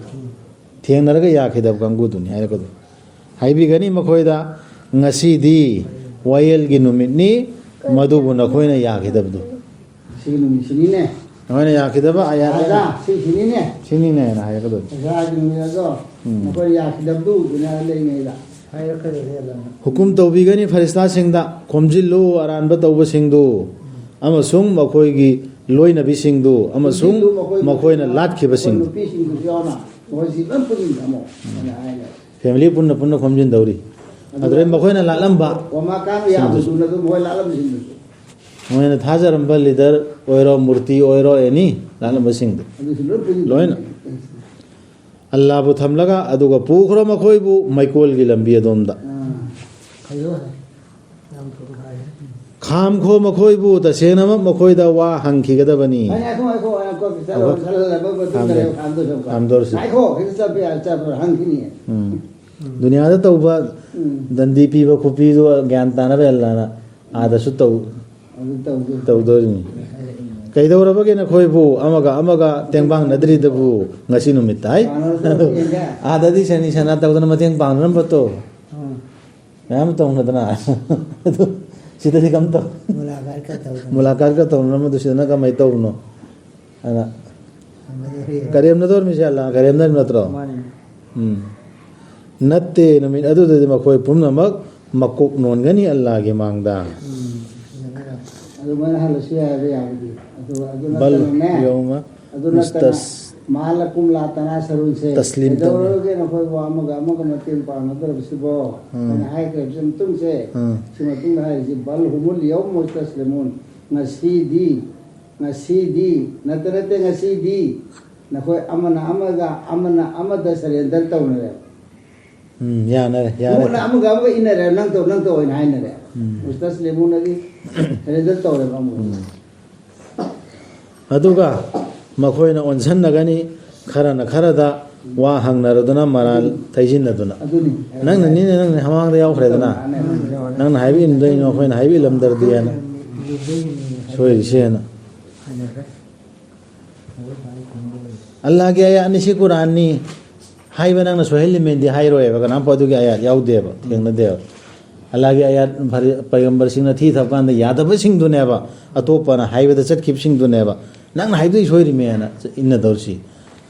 ꯊꯦꯡꯅꯔꯒ ꯌꯥꯈꯤꯗꯕ ꯀꯥꯡꯕꯨꯗꯨꯅꯤ ꯍꯥꯏꯔꯛꯀꯗꯧꯔꯤ꯫ ꯍꯥꯏꯕꯤꯒꯅꯤ ꯃꯈꯣꯏꯗ, "ꯉꯁꯤꯗꯤ ꯋꯥꯌꯦꯜꯒꯤ ꯅꯨꯃꯤꯠꯅꯤ, ꯃꯗꯨꯕꯨ ꯅꯈꯣꯏꯅ ꯌꯥꯈꯤꯗꯕꯗꯨ"꯫ ꯁꯤꯒꯤ ꯅꯨꯃꯤꯠꯁꯤꯅꯤꯅꯦ꯫ ꯅꯈꯣꯏꯅ ꯌꯥꯈꯤꯗꯕ ꯑꯥꯌꯥꯠ꯫ ꯔꯥꯖꯥ, ꯁꯤꯁꯤꯅꯤꯅꯦ꯫ ꯁꯤꯅꯤꯅꯦ ꯍꯥꯏꯅ ꯍꯥꯏꯔꯛꯀꯗꯣꯏꯅꯤ꯫ ꯔꯥꯖꯥꯒꯤ ꯅꯨꯃꯤꯠ ꯑꯗꯣ ꯎꯝ꯫ ꯅꯈꯣꯏ ꯌꯥꯈꯤꯗꯕꯗꯨ ꯎꯗꯨꯅ ꯂꯩꯉꯩꯗ꯫ ꯍꯥꯏꯔꯛꯀꯗꯣꯏꯅꯦ ꯑꯗꯨꯅ꯫ ꯍꯨꯀꯨꯝ ꯇꯧꯕꯤꯒꯅꯤ ꯐꯔꯤꯁꯇꯥꯁꯤꯡꯗ, "ꯈꯣꯝꯖꯤꯜꯂꯨ ꯑꯔꯥꯟꯕ ꯇꯧꯕꯁꯤꯡꯗꯨ ꯑꯃꯁꯨꯡ ꯃꯈꯣꯏꯒꯤ ꯂꯣꯏꯅꯕꯤꯁꯤꯡꯗꯨ ꯑꯃꯁꯨꯡ ꯈꯣꯝꯖꯤꯜꯂꯨ ꯃꯈꯣꯏ ꯃꯈꯣꯏꯅ ꯃꯈꯣꯏ ꯂꯥꯠꯈꯤꯕꯁꯤꯡꯗꯨ"꯫ ꯅꯨꯄꯤꯁꯤꯡꯗꯨꯁꯨ ꯌꯥꯎꯅ ꯃꯈꯣꯏꯁꯤ ꯂꯣꯏ ꯄꯨꯟꯅ ꯊꯝꯃꯣ ꯍꯥꯏꯅ ꯍꯥꯏꯅ꯫ ꯐꯦꯃꯤꯂꯤ ꯄꯨꯟꯅ ꯄꯨꯟꯅ ꯈꯣꯝꯖꯤꯟꯗꯧꯔꯤ꯫ ꯑꯗꯨꯗ ꯑꯗꯨꯗꯩ ꯃꯈꯣꯏꯅ ꯂꯥꯠꯂꯝꯕ ꯋꯥꯃꯥꯀꯥꯟ ꯁꯤꯡꯗꯨꯁꯨ꯫ ꯌꯥꯝꯕꯗꯨꯅ ꯑꯗꯨꯝ ꯃꯣꯏ ꯂꯥꯠꯂꯝꯕꯁꯤꯡꯗꯨꯁꯨ꯫ ꯃꯣꯏꯅ ꯊꯥꯖꯔꯝꯕ ꯂꯤꯗꯔ ꯑꯣꯏꯔꯣ, ꯃꯨꯔꯇꯤ ꯑꯣꯏꯔꯣ, ꯑꯦꯅꯤ ꯂꯥꯠꯂꯝꯕꯁꯤꯡꯗꯣ꯫ ꯑꯗꯨꯁꯨ ꯂꯣꯏ ꯄꯨꯟꯁꯤꯟꯗꯣꯏꯅꯦ꯫ ꯂꯣꯏꯅ꯫ ꯑꯜꯂꯥꯕꯨ ꯊꯝꯂꯒ, ꯑꯗꯨꯒ ꯄꯨꯈ꯭ꯔꯣ ꯃꯈꯣꯏꯕꯨ ꯃꯩꯀꯣꯜꯒꯤ ꯂꯝꯕꯤ ꯑꯗꯣꯝꯗ꯫ ꯑꯥ꯫ ꯈꯥꯏꯗꯣꯛꯑꯣ ꯍꯥꯏ꯫ ꯌꯥꯝ ꯊꯨꯅ ꯍꯥꯏ꯫ ꯈꯥꯝꯈꯣ ꯃꯈꯣꯏꯕꯨ, ꯇꯁꯦꯡꯅꯃꯛ ꯃꯈꯣꯏꯗ ꯋꯥ ꯍꯪꯈꯤꯒꯗꯕꯅꯤ꯫ ꯉꯥꯏꯈꯣ, ꯉꯥꯏꯈꯣ, ꯉꯥꯏꯈꯣ, ꯉꯥꯏꯈꯣ, ꯈꯤꯇꯪ ꯉꯥꯏꯈꯣ꯫ ꯈꯜꯍꯜꯂꯕ ꯃꯇꯨꯡꯗ ꯈꯥꯝꯗꯣꯔꯁꯤ꯫ ꯈꯥꯝꯗꯣꯔꯁꯤ꯫ ꯉꯥꯏꯈꯣ, ꯈꯤꯇꯪ ꯆꯠꯄ ꯌꯥ-, ꯆꯠꯄ ꯍꯪꯈꯤꯅꯤ꯫ ꯎꯝ꯫ ꯎꯝ꯫ ꯗꯨꯅꯤꯌꯥꯗ ꯇꯧꯕ ꯎꯝ꯫ ꯗꯟꯗꯤ ꯄꯤꯕ ꯈꯣꯠꯄꯤꯗꯨ ꯒ꯭ꯌꯥꯟ ꯇꯥꯅꯕ ꯑꯜꯂꯥꯅ ꯑꯥꯗꯁꯨ ꯇꯧ-, ꯑꯗꯨ ꯇꯧꯗꯣꯏꯅꯤ꯫ ꯇꯧꯗꯣꯔꯤꯅꯤ꯫ ꯀꯩꯗꯧꯔꯕꯒꯦ ꯅꯈꯣꯏꯕꯨ ꯑꯃꯒ ꯑꯃꯒ ꯇꯦꯡꯕꯥꯡꯅꯗ꯭ꯔꯤꯗꯕꯨ ꯉꯁꯤ ꯅꯨꯃꯤꯠꯇ ꯍꯥꯏ? ꯄꯥꯡꯅꯗ꯭ꯔꯤꯕ꯫ ꯑꯥꯗꯗꯤ ꯁꯦꯅꯤ ꯁꯅꯥ ꯇꯧꯗꯅ ꯃꯇꯦꯡ ꯄꯥꯡꯅꯔꯝꯕꯗꯣ꯫ ꯎꯝ꯫ ꯃꯌꯥꯝ ꯇꯧꯅꯗꯅ꯫ ꯑꯗꯨ ꯁꯤꯗꯗꯤ ꯀꯝ ꯇꯧ-, ꯃꯨꯂꯥꯀꯥꯠꯀ ꯇꯧꯗꯅ꯫ ꯃꯨꯂꯥꯀꯥꯠꯀ ꯇꯧꯅꯔꯝꯕꯗꯨ ꯁꯤꯗꯅ ꯀꯃꯥꯏꯅ ꯇꯧꯕꯅꯣ? ꯑꯗꯨꯅ ꯀꯔꯦꯝꯅꯗꯣꯔꯤꯃꯤꯁꯦ ꯑꯜꯂꯥ ꯀꯔꯦꯝꯅꯔꯤꯝ ꯅꯠꯇ꯭ꯔꯣ? ꯃꯥꯅꯤ꯫ ꯎꯝ꯫ ꯅꯠꯇꯦ, ꯅꯨꯃꯤꯠ ꯑꯗꯨꯗꯗꯤ ꯃꯈꯣꯏ ꯄꯨꯝꯅꯃꯛ ꯃꯀꯣꯛ ꯅꯣꯟꯒꯅꯤ ꯑꯜꯂꯥꯒꯤ ꯃꯥꯡꯗ꯫ ꯎꯝ꯫ ꯑꯗꯨꯃꯥꯏꯅ ꯍꯜꯂꯁꯨ ꯌꯥꯏ ꯍꯥꯏꯕ ꯌꯥꯕꯗꯤ꯫ ꯑꯗꯨ, ꯑꯗꯨ ꯕꯜ ꯅꯠꯇꯅꯅꯦ꯫ ꯌꯧꯃ ꯑꯗꯨ ꯅꯠꯇꯅ, ꯃꯨꯁꯇꯁ-, ꯃꯥꯂꯀꯨꯝ ꯂꯥ ꯇꯅꯥꯁꯔꯨꯟꯁꯦ꯫ ꯇꯁꯂꯤꯝ ꯇꯧꯅꯤ꯫ ꯀꯩꯗꯧꯔꯒꯦ ꯅꯈꯣꯏꯕꯨ ꯑꯃꯒ ꯑꯃꯒ ꯃꯇꯦꯡ ꯄꯥꯡꯅꯗ꯭ꯔꯕꯁꯤꯕꯣ? ꯎꯝ꯫ ꯑꯩꯅ ꯍꯥꯏꯈ꯭ꯔꯕꯁꯤ ꯃꯇꯨꯡꯁꯦ, ꯎꯝ꯫ ꯁꯤ ꯃꯇꯨꯡꯗ ꯍꯥꯏꯔꯤꯁꯤ, "ꯕꯜ ꯍꯨꯃꯨꯜ ꯌꯧꯃ ꯃꯨꯁꯇꯁꯂꯤꯃꯨꯟ"꯫ ꯉꯁꯤꯗꯤ, ꯉꯁꯤꯗꯤ, ꯅꯠꯇ ꯅꯠꯇꯦ, ꯉꯁꯤꯗꯤ ꯅꯈꯣꯏ ꯑꯃꯅ ꯑꯃꯒ, ꯑꯃꯅ ꯑꯃꯗ surrender ꯇꯧꯅꯔꯦꯕ꯫ ꯎꯝ, ꯌꯥꯅꯔꯦ, ꯌꯥꯔꯦ꯫ ꯃꯨꯠꯅ ꯑꯃꯒ ꯑꯃꯒ ꯏꯟꯅꯔꯦ, "ꯅꯪ ꯇꯧ, ꯅꯪ ꯇꯧ" ꯍꯥꯏꯅ ꯍꯥꯏꯅꯔꯦ꯫ ꯎꯝ꯫ ꯃꯨꯁꯇꯁꯂꯤꯃꯨꯟ ꯑꯗꯤ surrender ꯇꯧꯔꯦꯕ ꯑꯃꯒ꯫ ꯎꯝ꯫ ꯑꯗꯨꯒ ꯃꯈꯣꯏꯅ ꯑꯣꯟꯁꯟꯅꯒꯅꯤ, ꯈꯔꯅ ꯈꯔꯗ ꯋꯥ ꯍꯪꯅꯔꯗꯨꯅ, ꯃꯔꯥꯜ ꯊꯩꯖꯤꯟꯅꯗꯨꯅ꯫ ꯑꯗꯨꯅꯤ꯫ ꯅꯪꯅꯅꯤꯅꯦ, ꯅꯪꯅ ꯃꯃꯥꯡꯗ ꯌꯥꯎꯈ꯭ꯔꯦꯗꯅ꯫ ꯅꯪꯅ ꯍꯥꯏꯕ ꯏꯟꯗꯣꯏꯅꯣ, ꯑꯩꯈꯣꯏꯅ ꯍꯥꯏꯕ ꯏꯜꯂꯝꯗ꯭ꯔꯗꯤ ꯍꯥꯏꯅ꯫ ꯁꯣꯏꯔꯤꯁꯦ ꯍꯥꯏꯅ꯫ ꯑꯜꯂꯥꯒꯤ ꯑꯥꯌꯥꯠꯅꯤ ꯁꯤ, ꯀꯨꯔꯥꯟꯅꯤ꯫ ꯍꯥꯏꯕ ꯅꯪꯅ ꯁꯣꯏꯍꯜꯂꯤꯃꯦꯗꯤ ꯍꯥꯏꯔꯣꯏꯕ, ꯀꯅꯥꯝ ꯑꯗꯨꯒꯤ ꯑꯥꯌꯥꯠ ꯌꯥꯎꯗꯦꯕ, ꯊꯦꯡꯅꯗꯦꯕ꯫ ꯑꯜꯂꯥꯒꯤ ꯑꯥꯌꯥꯠ ꯐꯔꯤ-, ꯄꯩꯒꯝꯕꯔꯁꯤꯡꯅ ꯊꯤ ꯊꯕ ꯀꯥꯟꯗ ꯌꯥꯗꯕꯁꯤꯡꯗꯨꯅꯦꯕ, ꯑꯇꯣꯞꯄꯅ ꯍꯥꯏꯕꯗ ꯆꯠꯈꯤꯕꯁꯤꯡꯗꯨꯅꯦꯕ꯫ ꯅꯪꯅ ꯍꯥꯏꯕꯗꯨ ꯁꯣꯏꯔꯤꯃꯦꯅ ꯏꯟꯅꯗꯧꯔꯤꯁꯤ꯫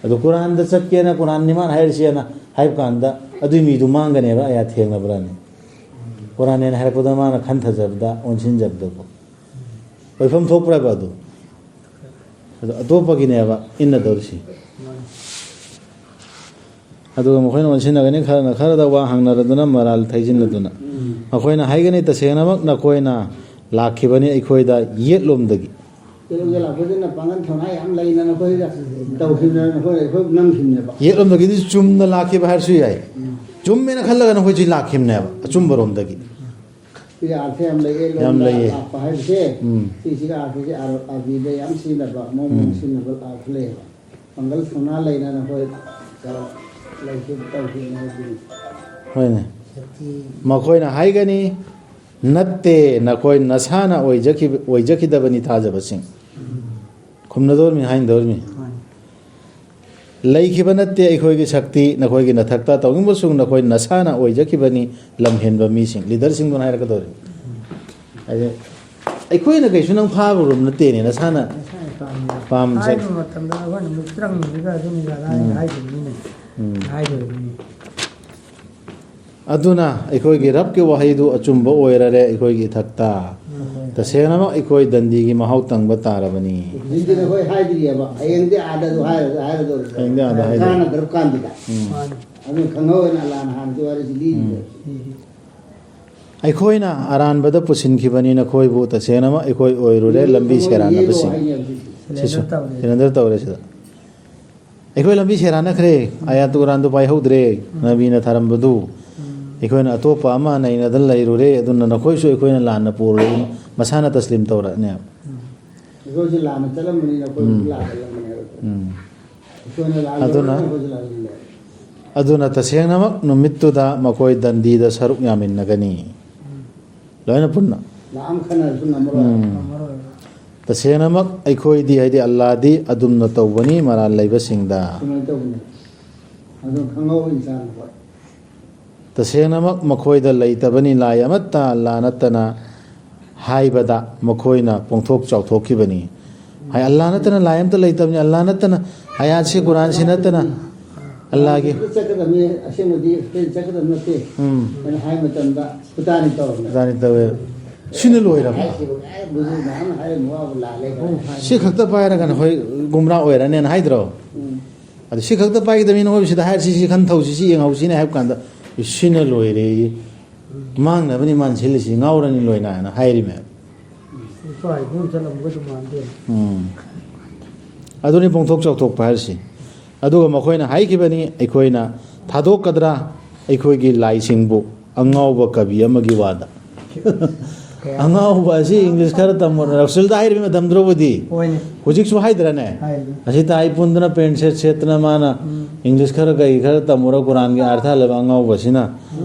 ꯑꯗꯨ ꯀꯨꯔꯥꯟꯗ ꯆꯠꯀꯦꯅ, ꯀꯨꯔꯥꯟ ꯅꯤꯃꯥꯟ ꯍꯥꯏꯔꯤꯁꯦꯅ ꯍꯥꯏꯕ ꯀꯥꯟꯗ ꯑꯗꯨꯏ ꯃꯤꯗꯨ ꯃꯥꯡꯒꯅꯦꯕ, ꯑꯥꯌꯥꯠ ꯊꯦꯡꯅꯕ꯭ꯔꯅꯦ? ꯀꯨꯔꯥꯟꯅꯦꯅ ꯍꯥꯏꯔꯛꯄꯗ ꯃꯥꯅ ꯈꯟꯊꯖꯕꯗ, ꯑꯣꯟꯁꯤꯟꯖꯕꯗꯀꯣ꯫ ꯑꯣꯏꯐꯝ ꯊꯣꯛꯄ꯭ꯔꯕ ꯑꯗꯨ? ꯑꯗꯣ ꯑꯇꯣꯞꯄꯒꯤꯅꯦꯕ ꯏꯟꯅꯗꯧꯔꯤꯁꯤ꯫ ꯑꯗꯨꯒ ꯃꯈꯣꯏꯅ ꯑꯣꯟꯁꯤꯟꯅꯒꯅꯤ, ꯈꯔꯅ ꯈꯔꯗ ꯋꯥ ꯍꯪꯅꯔꯗꯨꯅ, ꯃꯔꯥꯜ ꯊꯩꯖꯤꯜꯂꯗꯨꯅ꯫ ꯎꯝ꯫ ꯃꯈꯣꯏꯅ ꯍꯥꯏꯒꯅꯤ, "ꯇꯁꯦꯡꯅꯃꯛ ꯅꯈꯣꯏꯅ ꯂꯥꯛꯈꯤꯕꯅꯤ ꯑꯩꯈꯣꯏꯗ ꯌꯦꯠꯂꯣꯝꯗꯒꯤ"꯫ ꯌꯦꯠꯂꯣꯝꯗ ꯂꯥꯛꯄꯗꯨꯅ ꯄꯥꯡꯒꯜ ꯊꯧꯅꯥ ꯌꯥꯝ ꯂꯩꯅ ꯅꯈꯣꯏꯗ ꯇꯧꯈꯤꯕꯅ ꯅꯈꯣꯏ, ꯑꯩꯈꯣꯏ ꯅꯝꯈꯤꯕꯅꯦꯕ꯫ ꯌꯦꯠꯂꯣꯝꯗꯒꯤꯗꯤ ꯆꯨꯝꯅ ꯂꯥꯛꯈꯤꯕ ꯍꯥꯏꯔꯁꯨ ꯌꯥꯏ꯫ ꯎꯝ꯫ ꯆꯨꯝꯃꯦꯅ ꯈꯜꯂꯒ ꯅꯈꯣꯏꯁꯤ ꯂꯥꯛꯈꯤꯕꯅꯦꯕ, ꯑꯆꯨꯝꯕꯔꯣꯝꯗꯒꯤ꯫ ꯁꯤꯒꯤ ꯑꯥꯔꯊ ꯌꯥꯝ ꯂꯩꯌꯦ, ꯌꯥꯝ ꯂꯣꯟꯗ ꯂꯩꯌꯦ꯫ ꯂꯥꯛꯄ ꯍꯥꯏꯕꯁꯦ꯫ ꯎꯝ꯫ ꯁꯤꯁꯤꯒ ꯑꯥꯔꯊꯁꯦ ꯑꯥꯔ-, ꯑꯥꯔꯕꯤꯗ ꯌꯥꯝ ꯁꯤꯖꯤꯟꯅꯕ, ꯃꯑꯣꯡ ꯎꯝ꯫ ꯁꯤꯖꯤꯟꯅꯕ ꯑꯥꯔꯊ ꯂꯩꯌꯦꯕ꯫ ꯄꯥꯡꯒꯜ ꯊꯧꯅꯥ ꯂꯩꯅ ꯅꯈꯣꯏ ꯀꯩꯅꯣ ꯂꯩꯈꯤꯕ ꯇꯧꯈꯤꯕꯅꯦ ꯍꯥꯏꯕꯗꯨꯅꯤ꯫ ꯍꯣꯏꯅꯦ꯫ ꯁꯛꯇꯤ꯫ ꯃꯈꯣꯏꯅ ꯍꯥꯏꯒꯅꯤ, "ꯅꯠꯇꯦ, ꯅꯈꯣꯏ ꯅꯁꯥꯅ ꯑꯣꯏꯖꯈꯤꯕ-, ꯑꯣꯏꯖꯈꯤꯗꯕꯅꯤ ꯊꯥꯖꯕꯁꯤꯡ"꯫ ꯎꯝ꯫ ꯈꯨꯝꯅꯗꯧꯔꯤꯃꯤ, ꯍꯥꯏꯅꯗꯧꯔꯤꯃꯤ꯫ ꯍꯣꯏ꯫ "ꯂꯩꯈꯤꯕ ꯅꯠꯇꯦ ꯑꯩꯈꯣꯏꯒꯤ ꯁꯛꯇꯤ ꯅꯈꯣꯏꯒꯤ ꯅꯊꯛꯇ, ꯇꯧꯅꯤꯡꯕꯁꯨ ꯅꯈꯣꯏ ꯅꯁꯥꯅ ꯑꯣꯏꯖꯈꯤꯕꯅꯤ ꯂꯝꯍꯦꯟꯕ ꯃꯤꯁꯤꯡ"꯫ ꯂꯤꯗꯔꯁꯤꯡꯗꯨꯅ ꯍꯥꯏꯔꯛꯀꯗꯧꯔꯤꯃꯤ꯫ ꯍꯥꯏꯗꯤ, "ꯑꯩꯈꯣꯏꯅ ꯀꯩꯁꯨ ꯅꯪ ꯐꯥꯕ ꯔꯨꯝ ꯅꯠꯇꯦꯅꯦ, ꯅꯁꯥꯅ ꯅꯁꯥꯅ ꯄꯥꯝꯃꯤꯗ꯫ ꯄꯥꯝ ꯆꯠ-" ꯍꯥꯏꯕ ꯃꯇꯝꯗ ꯑꯩꯈꯣꯏꯅ ꯑꯃꯨꯛ ꯇ꯭ꯔꯪꯁꯤꯒ ꯑꯗꯨꯅꯤꯒ ꯑꯗꯥꯅꯤꯒ ꯎꯝ꯫ ꯍꯥꯏꯗꯣꯏꯅꯤꯅꯦ꯫ ꯎꯝ꯫ ꯍꯥꯏꯗꯣꯏꯅꯤꯅꯦ꯫ ꯑꯗꯨꯅ ꯑꯩꯈꯣꯏꯒꯤ ꯔꯕꯀꯤ ꯋꯥꯍꯩꯗꯨ ꯑꯆꯨꯝꯕ ꯑꯣꯏꯔꯔꯦ ꯑꯩꯈꯣꯏꯒꯤ ꯏꯊꯛꯇ꯫ ꯎꯝ꯫ ꯇꯁꯦꯡꯅꯃꯛ ꯑꯩꯈꯣꯏ ꯗꯟꯗꯤꯒꯤ ꯃꯍꯥꯎ ꯇꯪꯕ ꯇꯥꯔꯕꯅꯤ꯫ ꯍꯧꯖꯤꯛꯇꯤ ꯅꯈꯣꯏ ꯍꯥꯏꯗ꯭ꯔꯤꯑꯕ, ꯍꯌꯦꯡꯗꯤ ꯑꯥꯗ ꯑꯗꯨ ꯍꯥꯏꯔ-, ꯍꯥꯏꯔꯗꯧꯔꯤꯕ꯫ ꯍꯌꯦꯡꯗꯤ ꯑꯥꯗ ꯍꯥꯏꯗꯧꯔꯤꯕ꯫ ꯆꯥꯅꯗ꯭ꯔꯕ ꯀꯥꯟꯗꯨꯗ꯫ ꯎꯝ꯫ ꯃꯥꯅꯤ꯫ ꯑꯗꯨ ꯈꯪꯍꯧꯋꯦꯅ ꯑꯜꯂꯥꯅ ꯍꯥꯟꯅꯗꯤ ꯋꯥꯔꯤꯁꯤ ꯂꯤꯔꯤꯕ꯫ ꯎꯝ꯫ ꯑꯩꯈꯣꯏꯅ ꯑꯔꯥꯟꯕꯗ ꯄꯨꯁꯤꯟꯈꯤꯕꯅꯤ ꯅꯈꯣꯏꯕꯨ, ꯇꯁꯦꯡꯅꯃꯛ ꯑꯩꯈꯣꯏ ꯑꯣꯏꯔꯨꯔꯦ ꯂꯝꯕꯤ ꯁꯦꯔꯥꯟꯅꯕꯁꯤꯡ꯫ ꯁꯤꯁꯨ ꯁꯔꯦꯟꯗꯔ ꯇꯧꯔꯦ꯫ ꯁꯔꯦꯟꯗꯔ ꯇꯧꯔꯦ ꯁꯤꯗ꯫ ꯑꯩꯈꯣꯏ ꯂꯝꯕꯤ ꯁꯦꯔꯥꯟꯅꯈ꯭ꯔꯦ, ꯑꯥꯌꯥꯠꯇꯨ ꯀꯨꯔꯥꯟꯗꯨ ꯄꯥꯏꯍꯧꯗ꯭ꯔꯦ, ꯎꯝ꯫ ꯅꯕꯤꯅ ꯊꯥꯔꯝꯕꯗꯨ꯫ ꯎꯝ꯫ ꯑꯩꯈꯣꯏꯅ ꯑꯇꯣꯞꯄ ꯑꯃ ꯅꯩꯅꯗꯅ ꯂꯩꯔꯨꯔꯦ, ꯑꯗꯨꯅ ꯅꯈꯣꯏꯁꯨ ꯑꯩꯈꯣꯏꯅ ꯂꯥꯟꯅ ꯄꯨꯔꯦ, ꯃꯁꯥꯅ ꯇꯁꯂꯤꯝ ꯇꯧꯔꯛꯑꯅꯦꯕ꯫ ꯎꯝ꯫ ꯑꯩꯈꯣꯏꯁꯨ ꯂꯥꯟꯅ ꯆꯠꯂꯝꯕꯅꯤꯅ ꯑꯩꯈꯣꯏꯁꯨ ꯎꯝ꯫ ꯂꯥꯟꯅ ꯆꯠꯂꯝꯕꯅꯦꯕ꯫ ꯎꯝ꯫ ꯑꯩꯈꯣꯏꯅ ꯂꯥꯜꯂꯨꯔꯒ ꯑꯗꯨꯅ, ꯑꯩꯈꯣꯏꯁꯨ ꯂꯥꯜꯂꯝꯃꯦ꯫ ꯑꯗꯨꯅ ꯇꯁꯦꯡꯅꯃꯛ ꯅꯨꯃꯤꯠꯇꯨꯗ ꯃꯈꯣꯏ ꯗꯟꯗꯤꯗ ꯁꯔꯨꯛ ꯌꯥꯃꯤꯟꯅꯒꯅꯤ꯫ ꯎꯝ꯫ ꯂꯣꯏꯅ ꯄꯨꯟꯅ꯫ ꯂꯥꯛ ꯑꯃ ꯈꯟꯅꯔꯁꯨ ꯉꯝꯃꯔꯣꯏ꯫ ꯎꯝ꯫ ꯉꯝꯃꯔꯣꯏ꯫ ꯇꯁꯦꯡꯅꯃꯛ ꯑꯩꯈꯣꯏꯗꯤ, ꯍꯥꯏꯗꯤ ꯑꯜꯂꯥꯗꯤ ꯑꯗꯨꯝꯅ ꯇꯧꯕꯅꯤ ꯃꯔꯥꯜ ꯂꯩꯕꯁꯤꯡꯗ꯫ ꯁꯨꯃꯥꯏꯅ ꯇꯧꯕꯅꯤ꯫ ꯑꯗꯨ ꯈꯪꯍꯧ ꯏꯟꯁꯥꯟ ꯍꯣꯏ꯫ ꯇꯁꯦꯡꯅꯃꯛ ꯃꯈꯣꯏꯗ ꯂꯩꯇꯕꯅꯤ ꯂꯥꯏ ꯑꯃꯠꯇ ꯑꯜꯂꯥ ꯅꯠꯇꯅ ꯍꯥꯏꯕꯗ ꯃꯈꯣꯏꯅ ꯄꯣꯡꯊꯣꯛ ꯆꯥꯎꯊꯣꯛꯈꯤꯕꯅꯤ꯫ ꯍꯥꯏ ꯑꯜꯂꯥ ꯅꯠꯇꯅ ꯂꯥꯏ ꯑꯝꯇ ꯂꯩꯇꯕꯅꯤ, ꯑꯜꯂꯥ ꯅꯠꯇꯅ ꯑꯌꯥꯠꯁꯤ ꯀꯨꯔꯥꯟꯁꯤ ꯅꯠꯇꯅ ꯑꯜꯂꯥꯒꯤ ꯆꯠꯀꯗꯕꯅꯤ, ꯑꯁꯦꯡꯕꯗꯤ ꯁ꯭ꯄꯦꯟ ꯆꯠꯀꯗꯕ ꯅꯠꯇꯦ꯫ ꯎꯝ꯫ ꯑꯩꯅ ꯍꯥꯏ ꯃꯇꯝꯗ ꯈꯨꯇꯥꯅꯤ ꯇꯧꯔꯝꯃꯦ꯫ ꯈꯨꯇꯥꯅꯤ ꯇꯧꯋꯦ꯫ ꯁꯤꯅ ꯂꯣꯏꯔꯕ? ꯍꯥꯏꯁꯤꯕꯨ ꯑꯦ ꯕꯨꯖꯨ ꯃꯌꯥꯝꯅ ꯍꯥꯏꯔꯝꯕ ꯋꯥꯕꯨ ꯂꯥꯜꯂꯦ ꯀꯥꯏꯅ꯫ ꯁꯤ ꯈꯛꯇ ꯄꯥꯏꯔꯒ ꯅꯈꯣꯏ ꯒꯨꯝꯔꯥ ꯑꯣꯏꯔꯅꯦꯅ ꯍꯥꯏꯗ꯭ꯔꯣ? ꯎꯝ꯫ ꯑꯗꯨ ꯁꯤ ꯈꯛꯇ ꯄꯥꯏꯒꯗꯕꯅꯤ ꯅꯈꯣꯏ ꯁꯤꯗ ꯍꯥꯏꯔꯁꯤ, ꯁꯤ ꯈꯟꯊꯧꯁꯤ, ꯁꯤ ꯌꯦꯡꯍꯧꯁꯤꯅꯦ ꯍꯥꯏꯕ ꯀꯥꯟꯗ ꯁꯤꯅ ꯂꯣꯏꯔꯦ꯫ ꯃꯥꯡꯅꯕꯅꯤ ꯃꯥꯟꯁꯤꯜꯂꯤꯁꯤ, ꯉꯥꯎꯔꯅꯤ ꯂꯣꯏꯅ ꯍꯥꯏꯅ ꯍꯥꯏꯔꯤꯃꯦ꯫ ꯏꯄꯥ ꯏꯄꯨꯅ ꯆꯠꯂꯝꯕꯒ ꯑꯗꯨꯝ ꯃꯥꯟꯗꯦ꯫ ꯎꯝ꯫ ꯑꯗꯨꯅꯤ ꯄꯣꯡꯊꯣꯛ ꯆꯥꯎꯊꯣꯛꯄ ꯍꯥꯏꯔꯤꯁꯤ꯫ ꯑꯗꯨꯒ ꯃꯈꯣꯏꯅ ꯍꯥꯏꯈꯤꯕꯅꯤ, ꯑꯩꯈꯣꯏꯅ ꯊꯥꯗꯣꯛꯀꯗ꯭ꯔꯥ ꯑꯩꯈꯣꯏꯒꯤ ꯂꯥꯏꯁꯤꯡꯕꯨ ꯑꯉꯥꯎꯕ ꯀꯕꯤ ꯑꯃꯒꯤ ꯋꯥꯗ꯫ ꯑꯉꯥꯎꯕ ꯑꯁꯤ ꯏꯪꯂꯤꯁ ꯈꯔ ꯇꯝꯃꯣ, ꯔꯁꯨꯜꯗ ꯍꯥꯏꯔꯤꯕ ꯃꯇꯝꯗꯨꯗꯕꯨꯗꯤ꯫ ꯍꯣꯏꯅꯦ꯫ ꯍꯧꯖꯤꯛꯁꯨ ꯍꯥꯏꯗ꯭ꯔꯅꯦ? ꯍꯥꯏꯔꯤ꯫ ꯑꯁꯤ ꯇꯥꯏ ꯄꯨꯟꯗꯅ ꯄꯦꯟ ꯁꯦꯠ ꯁꯦꯠꯇꯅ ꯃꯥꯅ ꯎꯝ꯫ ꯏꯪꯂꯤꯁ ꯈꯔ ꯀꯩ ꯈꯔ ꯇꯝꯃꯨꯔ ꯀꯨꯔꯥꯟꯒꯤ ꯑꯥꯔꯊ ꯍꯜꯂꯕ ꯑꯉꯥꯎꯕꯁꯤꯅ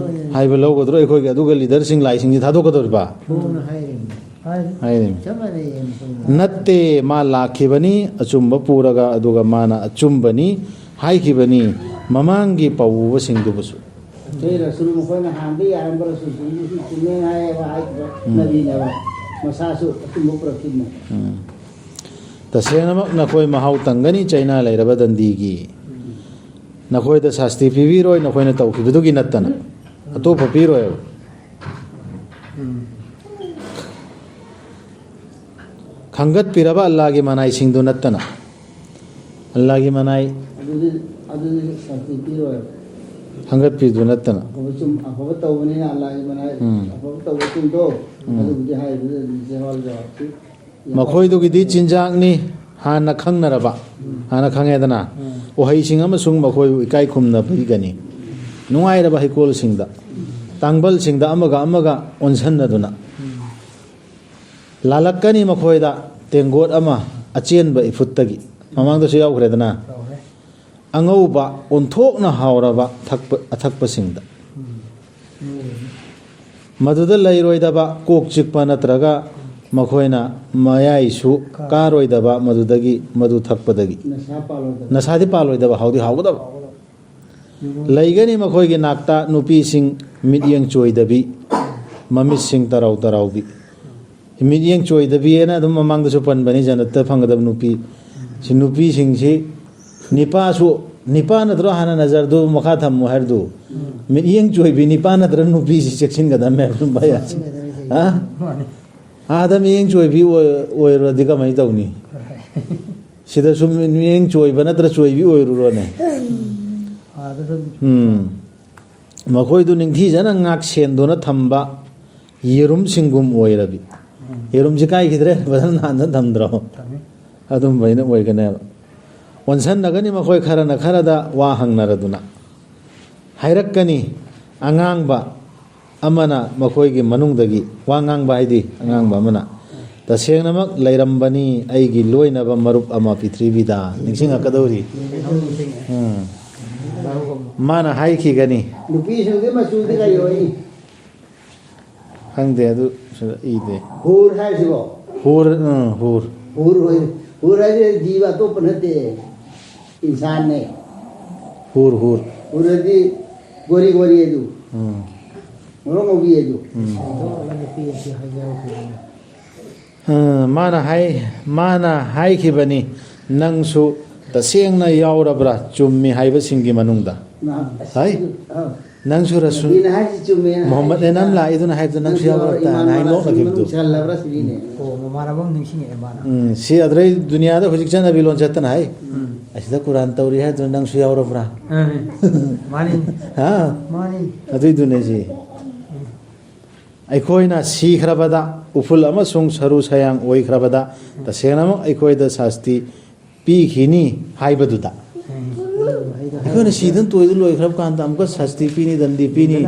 ꯍꯥꯏꯕ ꯂꯧꯒꯗ꯭ꯔꯣ? ꯑꯩꯈꯣꯏꯒꯤ ꯑꯗꯨꯒ ꯂꯤꯗꯔꯁꯤꯡ ꯂꯥꯏꯁꯤꯡꯁꯤ ꯊꯥꯗꯣꯛꯀꯗꯧꯔꯤꯕ? ꯈꯣꯡꯅ ꯍꯥꯏꯔꯤꯅꯤ꯫ ꯍꯥꯏꯔꯤ꯫ ꯍꯥꯏꯔꯤꯅꯤ꯫ ꯆꯞ ꯃꯥꯟꯅꯩꯌꯦ ꯃꯈꯣꯏꯅ꯫ ꯅꯠꯇꯦ, ꯃꯥ ꯂꯥꯛꯈꯤꯕꯅꯤ ꯑꯆꯨꯝꯕ ꯄꯨꯔꯒ, ꯑꯗꯨꯒ ꯃꯥꯅ ꯑꯆꯨꯝꯕꯅꯤ ꯍꯥꯏꯈꯤꯕꯅꯤ ꯃꯃꯥꯡꯒꯤ ꯄꯧꯕꯁꯤꯡꯗꯨꯕꯨꯁꯨ꯫ ꯑꯇꯩ ꯔꯁꯨꯜ ꯃꯈꯣꯏꯅ ꯍꯥꯟꯅꯗꯤ ꯌꯥꯔꯝꯕ ꯔꯁꯨꯜꯁꯤꯡꯗꯨꯁꯨ ꯆꯨꯝꯃꯦ ꯍꯥꯏꯌꯦꯕ ꯍꯥꯏꯈꯤꯕ ꯅꯕꯤꯅꯦꯕ꯫ ꯃꯁꯥꯁꯨ ꯑꯆꯨꯝꯕ ꯄꯨꯔꯛꯈꯤꯕꯅꯦ꯫ ꯎꯝ꯫ ꯇꯁꯦꯡꯅꯃꯛ ꯅꯈꯣꯏ ꯃꯍꯥꯎ ꯇꯪꯒꯅꯤ ꯆꯩꯅꯥ ꯂꯩꯔꯕ ꯗꯟꯗꯤꯒꯤ꯫ ꯅꯈꯣꯏꯗ ꯁꯥꯁꯇꯤ ꯄꯤꯕꯤꯔꯣꯏ, ꯅꯈꯣꯏꯅ ꯇꯧꯈꯤꯕꯗꯨꯒꯤ ꯅꯠꯇꯅ꯫ ꯑꯇꯣꯞꯄ ꯄꯤꯔꯣꯏꯕ꯫ ꯈꯪꯒꯠꯄꯤꯔꯕ ꯑꯜꯂꯥꯒꯤ ꯃꯅꯥꯏꯁꯤꯡꯗꯨ ꯅꯠꯇꯅ꯫ ꯑꯜꯂꯥꯒꯤ ꯃꯅꯥꯏ ꯑꯗꯨꯗꯤ ꯑꯗꯨꯗꯤ ꯁꯥꯁꯇꯤ ꯄꯤꯔꯣꯏꯕ꯫ ꯈꯪꯒꯠꯄꯤꯗꯨ ꯅꯠꯇꯅ꯫ ꯑꯐꯕ ꯆꯨꯝ ꯑꯐꯕ ꯇꯧꯕꯅꯤꯅ ꯑꯜꯂꯥꯒꯤ ꯃꯅꯥꯏ ꯎꯝ꯫ ꯑꯐꯕ ꯇꯧꯕꯁꯤꯡꯗꯣ ꯑꯗꯨꯕꯨꯗꯤ ꯍꯥꯏꯕꯗꯤ ꯖꯋꯥꯕ ꯖꯋꯥꯕꯁꯤ ꯃꯈꯣꯏꯗꯨꯒꯤꯗꯤ ꯆꯤꯟꯖꯥꯛꯅꯤ ꯍꯥꯟꯅ ꯈꯪꯅꯔꯕ, ꯍꯥꯟꯅ ꯈꯪꯉꯦꯗꯅ, ꯎꯍꯩꯁꯤꯡ ꯑꯃꯁꯨꯡ ꯃꯈꯣꯏꯕꯨ ꯏꯀꯥꯏ ꯈꯨꯝꯅꯕꯤꯒꯅꯤ꯫ ꯅꯨꯡꯉꯥꯏꯔꯕ ꯍꯩꯀꯣꯜꯁꯤꯡꯗ, ꯇꯥꯡꯕꯜꯁꯤꯡꯗ ꯑꯃꯒ ꯑꯃꯒ ꯑꯣꯟꯁꯟꯅꯗꯨꯅ꯫ ꯂꯥꯜꯂꯛꯀꯅꯤ ꯃꯈꯣꯏꯗ ꯇꯦꯡꯒꯣꯠ ꯑꯃ ꯑꯆꯦꯟꯕ ꯏꯐꯨꯠꯇꯒꯤ꯫ ꯃꯃꯥꯡꯗꯁꯨ ꯌꯥꯎꯈ꯭ꯔꯦꯗꯅ꯫ ꯇꯧꯔꯦ꯫ ꯑꯉꯧꯕ ꯑꯣꯟꯊꯣꯛꯅ ꯍꯥꯎꯔꯕ ꯊꯛꯄ, ꯑꯊꯛꯄꯁꯤꯡꯗ꯫ ꯎꯝ꯫ ꯃꯗꯨꯗ ꯂꯩꯔꯣꯏꯗꯕ ꯀꯣꯛ ꯆꯤꯛꯄ ꯅꯠꯇ꯭ꯔꯒ ꯃꯈꯣꯏꯅ ꯃꯌꯥꯏꯁꯨ ꯀꯥꯔꯣꯏꯗꯕ ꯃꯗꯨꯗꯒꯤ, ꯃꯗꯨ ꯊꯛꯄꯗꯒꯤ꯫ ꯅꯁꯥ ꯄꯥꯜꯂꯣꯏꯗꯕ꯫ ꯅꯁꯥꯗꯤ ꯄꯥꯜꯂꯣꯏꯗꯕ, ꯍꯥꯎꯗꯤ ꯍꯥꯎꯒꯗꯕ꯫ ꯂꯩꯒꯅꯤ ꯃꯈꯣꯏꯒꯤ ꯅꯥꯛꯇ ꯅꯨꯄꯤꯁꯤꯡ ꯃꯤꯠꯌꯦꯡ ꯆꯣꯏꯗꯕꯤ, ꯃꯃꯤꯠꯁꯤꯡ ꯇꯔꯥꯎ ꯇꯔꯥꯎꯕꯤ꯫ ꯃꯤꯠꯌꯦꯡ ꯆꯣꯏꯗꯕꯤꯅ ꯑꯗꯨꯝ ꯃꯃꯥꯡꯗꯁꯨ ꯄꯟꯕꯅꯤ, ꯖꯟꯅꯠꯇ ꯐꯪꯒꯗꯕ ꯅꯨꯄꯤ꯫ ꯁꯤ ꯅꯨꯄꯤꯁꯤꯡꯁꯤ ꯅꯤꯄꯥꯁꯨ, ꯅꯤꯄꯥ ꯅꯠꯇ꯭ꯔꯣ ꯍꯥꯟꯅ ꯅꯖꯔꯗꯨ ꯃꯈꯥ ꯊꯝꯃꯨ ꯍꯥꯏꯔꯗꯨ? ꯃꯤꯠꯌꯦꯡ ꯆꯣꯏꯕꯤ ꯅꯤꯄꯥ ꯅꯠꯇ꯭ꯔ ꯅꯨꯄꯤꯁꯤ ꯆꯦꯛꯁꯤꯟꯒꯗꯕꯅꯦ ꯍꯥꯏꯕ ꯁꯨꯝ ꯚꯥꯏ꯫ ꯍꯥ? ꯃꯥꯅꯤ꯫ ꯑꯥꯗ ꯃꯤꯠꯌꯦꯡ ꯆꯣꯏꯕꯤ ꯑꯣꯏ-, ꯑꯣꯏꯔꯨꯔꯗꯤ ꯀꯃꯥꯏꯅ ꯇꯧꯅꯤ? ꯁꯤꯗꯁꯨ ꯃꯤꯠꯌꯦꯡ ꯆꯣꯏꯕ ꯅꯠꯇ꯭ꯔ ꯆꯣꯏꯕꯤ ꯑꯣꯏꯔꯨꯔꯣꯅꯦ? ꯑꯥꯗꯁꯨ ꯎꯝ꯫ ꯃꯈꯣꯏꯗꯨ ꯅꯤꯡꯊꯤꯖꯅ ꯉꯥꯛ ꯁꯦꯟꯗꯨꯅ ꯊꯝꯕ ꯌꯦꯔꯨꯝꯁꯤꯡꯒꯨꯝ ꯑꯣꯏꯔꯕꯤ꯫ ꯌꯦꯔꯨꯝꯁꯤ ꯀꯥꯏꯈꯤꯗ꯭ꯔꯦ, ꯐꯖꯅ ꯅꯥꯟꯅ ꯊꯝꯗ꯭ꯔꯣ? ꯊꯝꯃꯤ꯫ ꯑꯗꯨꯝꯕ ꯑꯩꯅ ꯑꯣꯏꯒꯅꯦꯕ꯫ ꯑꯣꯟꯁꯟꯅꯒꯅꯤ ꯃꯈꯣꯏ ꯈꯔꯅ ꯈꯔꯗ ꯋꯥ ꯍꯪꯅꯔꯗꯨꯅ꯫ ꯍꯥꯏꯔꯛꯀꯅꯤ ꯑꯉꯥꯡꯕ ꯑꯃꯅ ꯃꯈꯣꯏꯒꯤ ꯃꯅꯨꯡꯗꯒꯤ, ꯋꯥ ꯉꯥꯡꯕ ꯍꯥꯏꯗꯤ ꯑꯉꯥꯡꯕ ꯑꯃꯅ, "ꯇꯁꯦꯡꯅꯃꯛ ꯂꯩꯔꯝꯕꯅꯤ ꯑꯩꯒꯤ ꯂꯣꯏꯅꯕ ꯃꯔꯨꯞ ꯑꯃ ꯄ꯭ꯔꯤꯊꯤꯕꯤꯗ", ꯅꯤꯡꯁꯤꯡꯉꯛꯀꯗꯧꯔꯤ꯫ ꯎꯝ꯫ ꯃꯥꯅ ꯍꯥꯏꯈꯤꯒꯅꯤ꯫ ꯅꯨꯄꯤꯁꯤꯡꯗꯤ ꯃꯆꯨꯗꯤ ꯀꯔꯤ ꯑꯣꯏꯅꯤ? ꯈꯪꯗꯦ, ꯑꯗꯨ ꯁꯤꯗ ꯏꯗꯦ꯫ ꯍꯨꯔ ꯍꯥꯏꯁꯤꯕꯣ? ꯍꯨꯔ, ꯎꯝ, ꯍꯨꯔ꯫ ꯍꯨꯔ ꯑꯣꯏ-, ꯍꯨꯔ ꯍꯥꯏꯁꯦ ꯖꯤꯕ ꯑꯇꯣꯞꯄ ꯅꯠꯇꯦ, ꯏꯟꯁꯥꯟꯅꯦ꯫ ꯍꯨꯔ, ꯍꯨꯔ꯫ ꯍꯨꯔ ꯍꯥꯏꯗꯤ ꯒꯣꯔꯤ ꯒꯣꯔꯤ ꯑꯗꯨ꯫ ꯎꯝ꯫ ꯉꯧꯔꯣꯛ ꯉꯧꯕꯤ ꯑꯗꯨ꯫ ꯎꯝ꯫ ꯅꯨꯄꯤ ꯑꯁꯤ ꯍꯥꯏꯖꯔꯛꯈꯤꯕꯅꯤ꯫ ꯑ, ꯃꯥꯅ ꯍꯥꯏ-, ꯃꯥꯅ ꯍꯥꯏꯈꯤꯕꯅꯤ, "ꯅꯪꯁꯨ ꯇꯁꯦꯡꯅ ꯌꯥꯎꯔꯕ꯭ꯔꯥ ꯆꯨꯝꯃꯤ ꯍꯥꯏꯕꯁꯤꯡꯒꯤ ꯃꯅꯨꯡꯗ"? ꯅꯍꯥꯟ꯫ ꯍꯥꯏ? ꯑ꯫ "ꯅꯪꯁꯨ ꯔꯁꯨꯜ ꯅꯕꯤꯅ ꯍꯥꯏꯁꯤ ꯆꯨꯝꯃꯦꯅ ꯃꯨꯍꯝꯃꯗ ꯍꯥꯏꯁꯤ꯫ ꯑꯦꯅ ꯑꯃ ꯂꯥꯛꯏꯗꯨꯅ ꯍꯥꯏꯕꯗꯨ ꯅꯪꯁꯨ ꯅꯪꯁꯨ ꯌꯥꯎꯔꯕ꯭ꯔꯥ?" ꯌꯥꯎꯔꯕ꯭ꯔꯥ? ꯍꯥꯏꯅ ꯏꯃꯥꯟ ꯍꯥꯏꯅ ꯃꯅꯨꯡ ꯅꯣꯛꯅꯈꯤꯕꯗꯨ꯫ ꯆꯜꯂꯕ꯭ꯔꯥ ꯁꯤꯅꯤꯅꯦ꯫ ꯑꯣ, ꯃꯃꯥꯟꯅꯕ ꯑꯃ ꯅꯤꯡꯁꯤꯡꯉꯛꯑꯦ ꯃꯥꯅ꯫ ꯎꯝ, ꯁꯤ ꯑꯗꯨꯗꯩ ꯗꯨꯅꯤꯌꯥꯗ ꯍꯧꯖꯤꯛ ꯆꯠꯅꯕꯤ ꯂꯣꯟꯆꯠꯇꯅ ꯍꯥꯏ꯫ ꯎꯝ꯫ "ꯑꯁꯤꯗ ꯀꯨꯔꯥꯟ ꯇꯧꯔꯤ ꯍꯥꯏꯗꯨꯅ ꯅꯪꯁꯨ ꯌꯥꯎꯔꯕ꯭ꯔꯥ?" ꯑ, ꯃꯥꯅꯤ꯫ ꯍꯥ? ꯃꯥꯅꯤ꯫ ꯑꯗꯨꯏꯗꯨꯅꯦ ꯁꯤ꯫ ꯑꯩꯈꯣꯏꯅ ꯁꯤꯈ꯭ꯔꯕꯗ, ꯎꯐꯨꯜ ꯑꯃꯁꯨꯡ ꯁꯔꯨ ꯁꯌꯥꯡ ꯑꯣꯏꯈ꯭ꯔꯕꯗ, ꯇꯁꯦꯡꯅꯃꯛ ꯑꯩꯈꯣꯏꯗ ꯁꯥꯁꯇꯤ ꯄꯤꯈꯤꯅꯤ ꯍꯥꯏꯕꯗꯨꯗ꯫ ꯎꯝ꯫ ꯑꯩꯈꯣꯏꯅ ꯁꯤꯗꯅ ꯇꯣꯏꯗ ꯂꯣꯏꯈ꯭ꯔꯕ ꯀꯥꯟꯗ ꯑꯃꯨꯛꯀ ꯁꯥꯁꯇꯤ ꯄꯤꯅꯤ, ꯗꯟꯗꯤ ꯄꯤꯅꯤ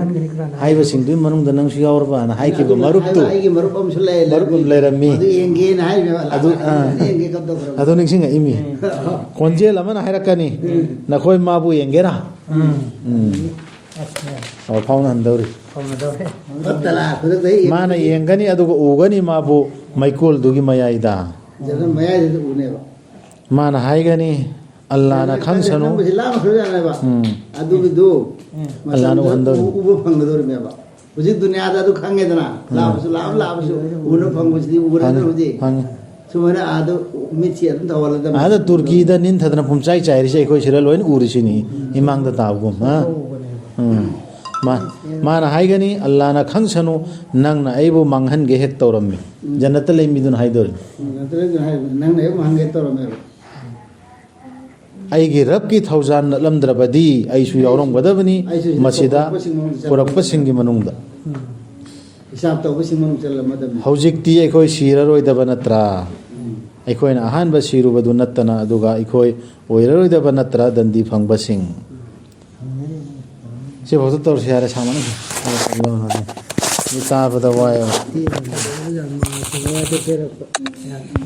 ꯍꯥꯏꯕꯁꯤꯡꯗꯨꯒꯤ ꯃꯅꯨꯡꯗ ꯅꯪꯁꯨ ꯌꯥꯎꯔꯕꯅ ꯍꯥꯏꯈꯤꯕ ꯑꯗꯨ ꯃꯔꯨꯞꯇꯨ꯫ ꯍꯥꯏꯕ ꯑꯩꯒꯤ ꯃꯔꯨꯞ ꯑꯃꯁꯨ ꯂꯩ-, ꯃꯔꯨꯞ ꯑꯃ ꯂꯩꯔꯝꯃꯤ꯫ ꯑꯗꯨ ꯌꯦꯡꯒꯦꯅ ꯍꯥꯏꯔꯤꯕ꯫ ꯑꯗꯨ, ꯑꯥ꯫ ꯌꯦꯡꯒꯦ ꯀꯝꯗꯧꯈ꯭ꯔꯕ? ꯑꯗꯨ ꯅꯤꯡꯁꯤꯡꯉꯛꯏꯃꯤ꯫ ꯎꯝ꯫ ꯈꯣꯟꯖꯦꯜ ꯑꯃꯅ ꯍꯥꯏꯔꯛꯀꯅꯤ, ꯎꯝ꯫ "ꯅꯈꯣꯏ ꯃꯥꯕꯨ ꯌꯦꯡꯒꯦꯔꯥ?" ꯎꯝ꯫ ꯎꯝ꯫ ꯑꯁ꯫ ꯑꯣ, ꯐꯥꯎꯅꯍꯟꯗꯧꯔꯤ꯫ ꯐꯥꯎꯅꯗꯧꯔꯦ꯫ ꯕꯠꯇꯂꯥ ꯈꯨꯗꯛꯇ ꯍꯦꯛ ꯃꯥꯅ ꯌꯦꯡꯒꯅꯤ, ꯑꯗꯨꯒ ꯎꯒꯅꯤ ꯃꯥꯕꯨ ꯃꯩꯀꯣꯜꯗꯨꯒꯤ ꯃꯌꯥꯏꯗ꯫ ꯖꯒꯟ ꯃꯌꯥꯏꯗꯨꯗ ꯎꯅꯦꯕ꯫ ꯃꯥꯅ ꯍꯥꯏꯒꯅꯤ, ꯑꯜꯂꯥꯅ ꯈꯪꯁꯅꯨ꯫ ꯅꯝꯕꯁꯤ ꯂꯥꯞꯅ ꯈꯔ ꯌꯥꯅꯦꯕ꯫ ꯎꯝ꯫ ꯑꯗꯨꯒꯤꯗꯨ ꯑꯜꯂꯥꯅ ꯃꯇꯝꯗꯨ ꯎꯍꯟꯗꯧꯔꯤ꯫ ꯎ-, ꯎꯕ ꯐꯪꯒꯗꯧꯔꯤꯅꯦꯕ꯫ ꯍꯧꯖꯤꯛ ꯗꯨꯅꯤꯌꯥꯗ ꯑꯗꯨ ꯈꯪꯉꯦꯗꯅ, ꯎꯝ꯫ ꯂꯥꯞꯄꯁꯨ ꯂꯥꯞ-, ꯂꯥꯞꯄꯁꯨ ꯎꯅ ꯐꯪꯕꯁꯤꯗꯤ ꯎꯔꯦꯗꯅ ꯐꯪꯉꯤ, ꯍꯧꯖꯤꯛ꯫ ꯐꯪꯉꯤ꯫ ꯁꯨꯃꯥꯏꯅ ꯑꯥꯗ ꯃꯤꯠꯁꯤ ꯑꯗꯨꯝ ꯊꯧꯍꯜꯂꯗꯕꯅꯤ꯫ ꯑꯥꯗ ꯇꯨꯔꯀꯤꯗ ꯅꯤꯟꯊꯗꯅ ꯄꯨꯝꯆꯥꯏ ꯆꯥꯏꯔꯤꯁꯦ ꯑꯩꯈꯣꯏ ꯁꯤꯗ ꯂꯣꯏꯅ ꯎꯔꯤꯁꯤꯅꯤ, ꯏꯃꯥꯡꯗ ꯇꯥꯕꯒꯨꯝ, ꯍꯥ? ꯎꯝ꯫ ꯃꯥ-, ꯃꯥꯅ ꯍꯥꯏꯒꯅꯤ, "ꯑꯜꯂꯥꯅ ꯈꯪꯁꯅꯨ, ꯅꯪꯅ ꯑꯩꯕꯨ ꯃꯥꯡꯍꯟꯒꯦ ꯍꯦꯛ ꯇꯧꯔꯝꯃꯤ꯫" ꯎꯝ꯫ ꯖꯟꯅꯠꯇ ꯂꯩ ꯃꯤꯗꯨꯅ ꯍꯥꯏꯗꯣꯔꯤ꯫ ꯎꯝ, ꯖꯟꯅꯠꯇ ꯂꯩ ꯃꯤꯗꯨꯅ ꯍꯥꯏꯗꯣꯔꯤ, "ꯅꯪꯅ ꯑꯩꯕꯨ ꯃꯥꯡꯍꯟꯒꯦ ꯇꯧꯔꯝꯃꯦꯕ꯫" ꯑꯩꯒꯤ ꯔꯕꯀꯤ ꯊꯧꯖꯥꯜ ꯅꯠꯂꯝꯗ꯭ꯔꯕꯗꯤ ꯑꯩꯁꯨ ꯌꯥꯎꯔꯝꯒꯗꯕꯅꯤ ꯑꯩꯁꯨ ꯁꯤꯗ ꯃꯁꯤꯗ ꯄꯨꯔꯛꯄꯁꯤꯡ ꯃꯅꯨꯡꯗ ꯆꯜꯂꯝꯒꯗꯕꯅꯤ꯫ ꯄꯨꯔꯛꯄꯁꯤꯡꯒꯤ ꯃꯅꯨꯡꯗ꯫ ꯎꯝ꯫ ꯍꯤꯁꯥꯕ ꯇꯧꯕꯁꯤꯡ ꯃꯅꯨꯡ ꯆꯜꯂꯝꯃꯗꯕꯅꯤ꯫ ꯍꯧꯖꯤꯛꯇꯤ ꯑꯩꯈꯣꯏ ꯁꯤꯔꯔꯣꯏꯗꯕ ꯅꯠꯇ꯭ꯔꯥ? ꯎꯝ꯫ ꯑꯩꯈꯣꯏꯅ ꯑꯍꯥꯟꯕ ꯁꯤꯔꯨꯕꯗꯨ ꯅꯠꯇꯅ, ꯑꯗꯨꯒ ꯑꯩꯈꯣꯏ ꯑꯣꯏꯔꯔꯣꯏꯗꯕ ꯅꯠꯇ꯭ꯔꯥ ꯗꯟꯗꯤ ꯐꯪꯕꯁꯤꯡ? ꯁꯤꯐꯥꯎꯗ ꯇꯧꯔꯁꯤ ꯌꯥꯔꯦ, ꯁꯥꯡꯃꯟꯈ꯭ꯔꯦ꯫ ꯃꯤ ꯇꯥꯕꯗ ꯋꯥꯏꯌꯦꯕ꯫ ꯌꯥꯝ ꯅꯨꯡꯉꯥꯏꯇꯕ ꯋꯥꯗꯣ ꯄꯤꯔꯛꯄ꯫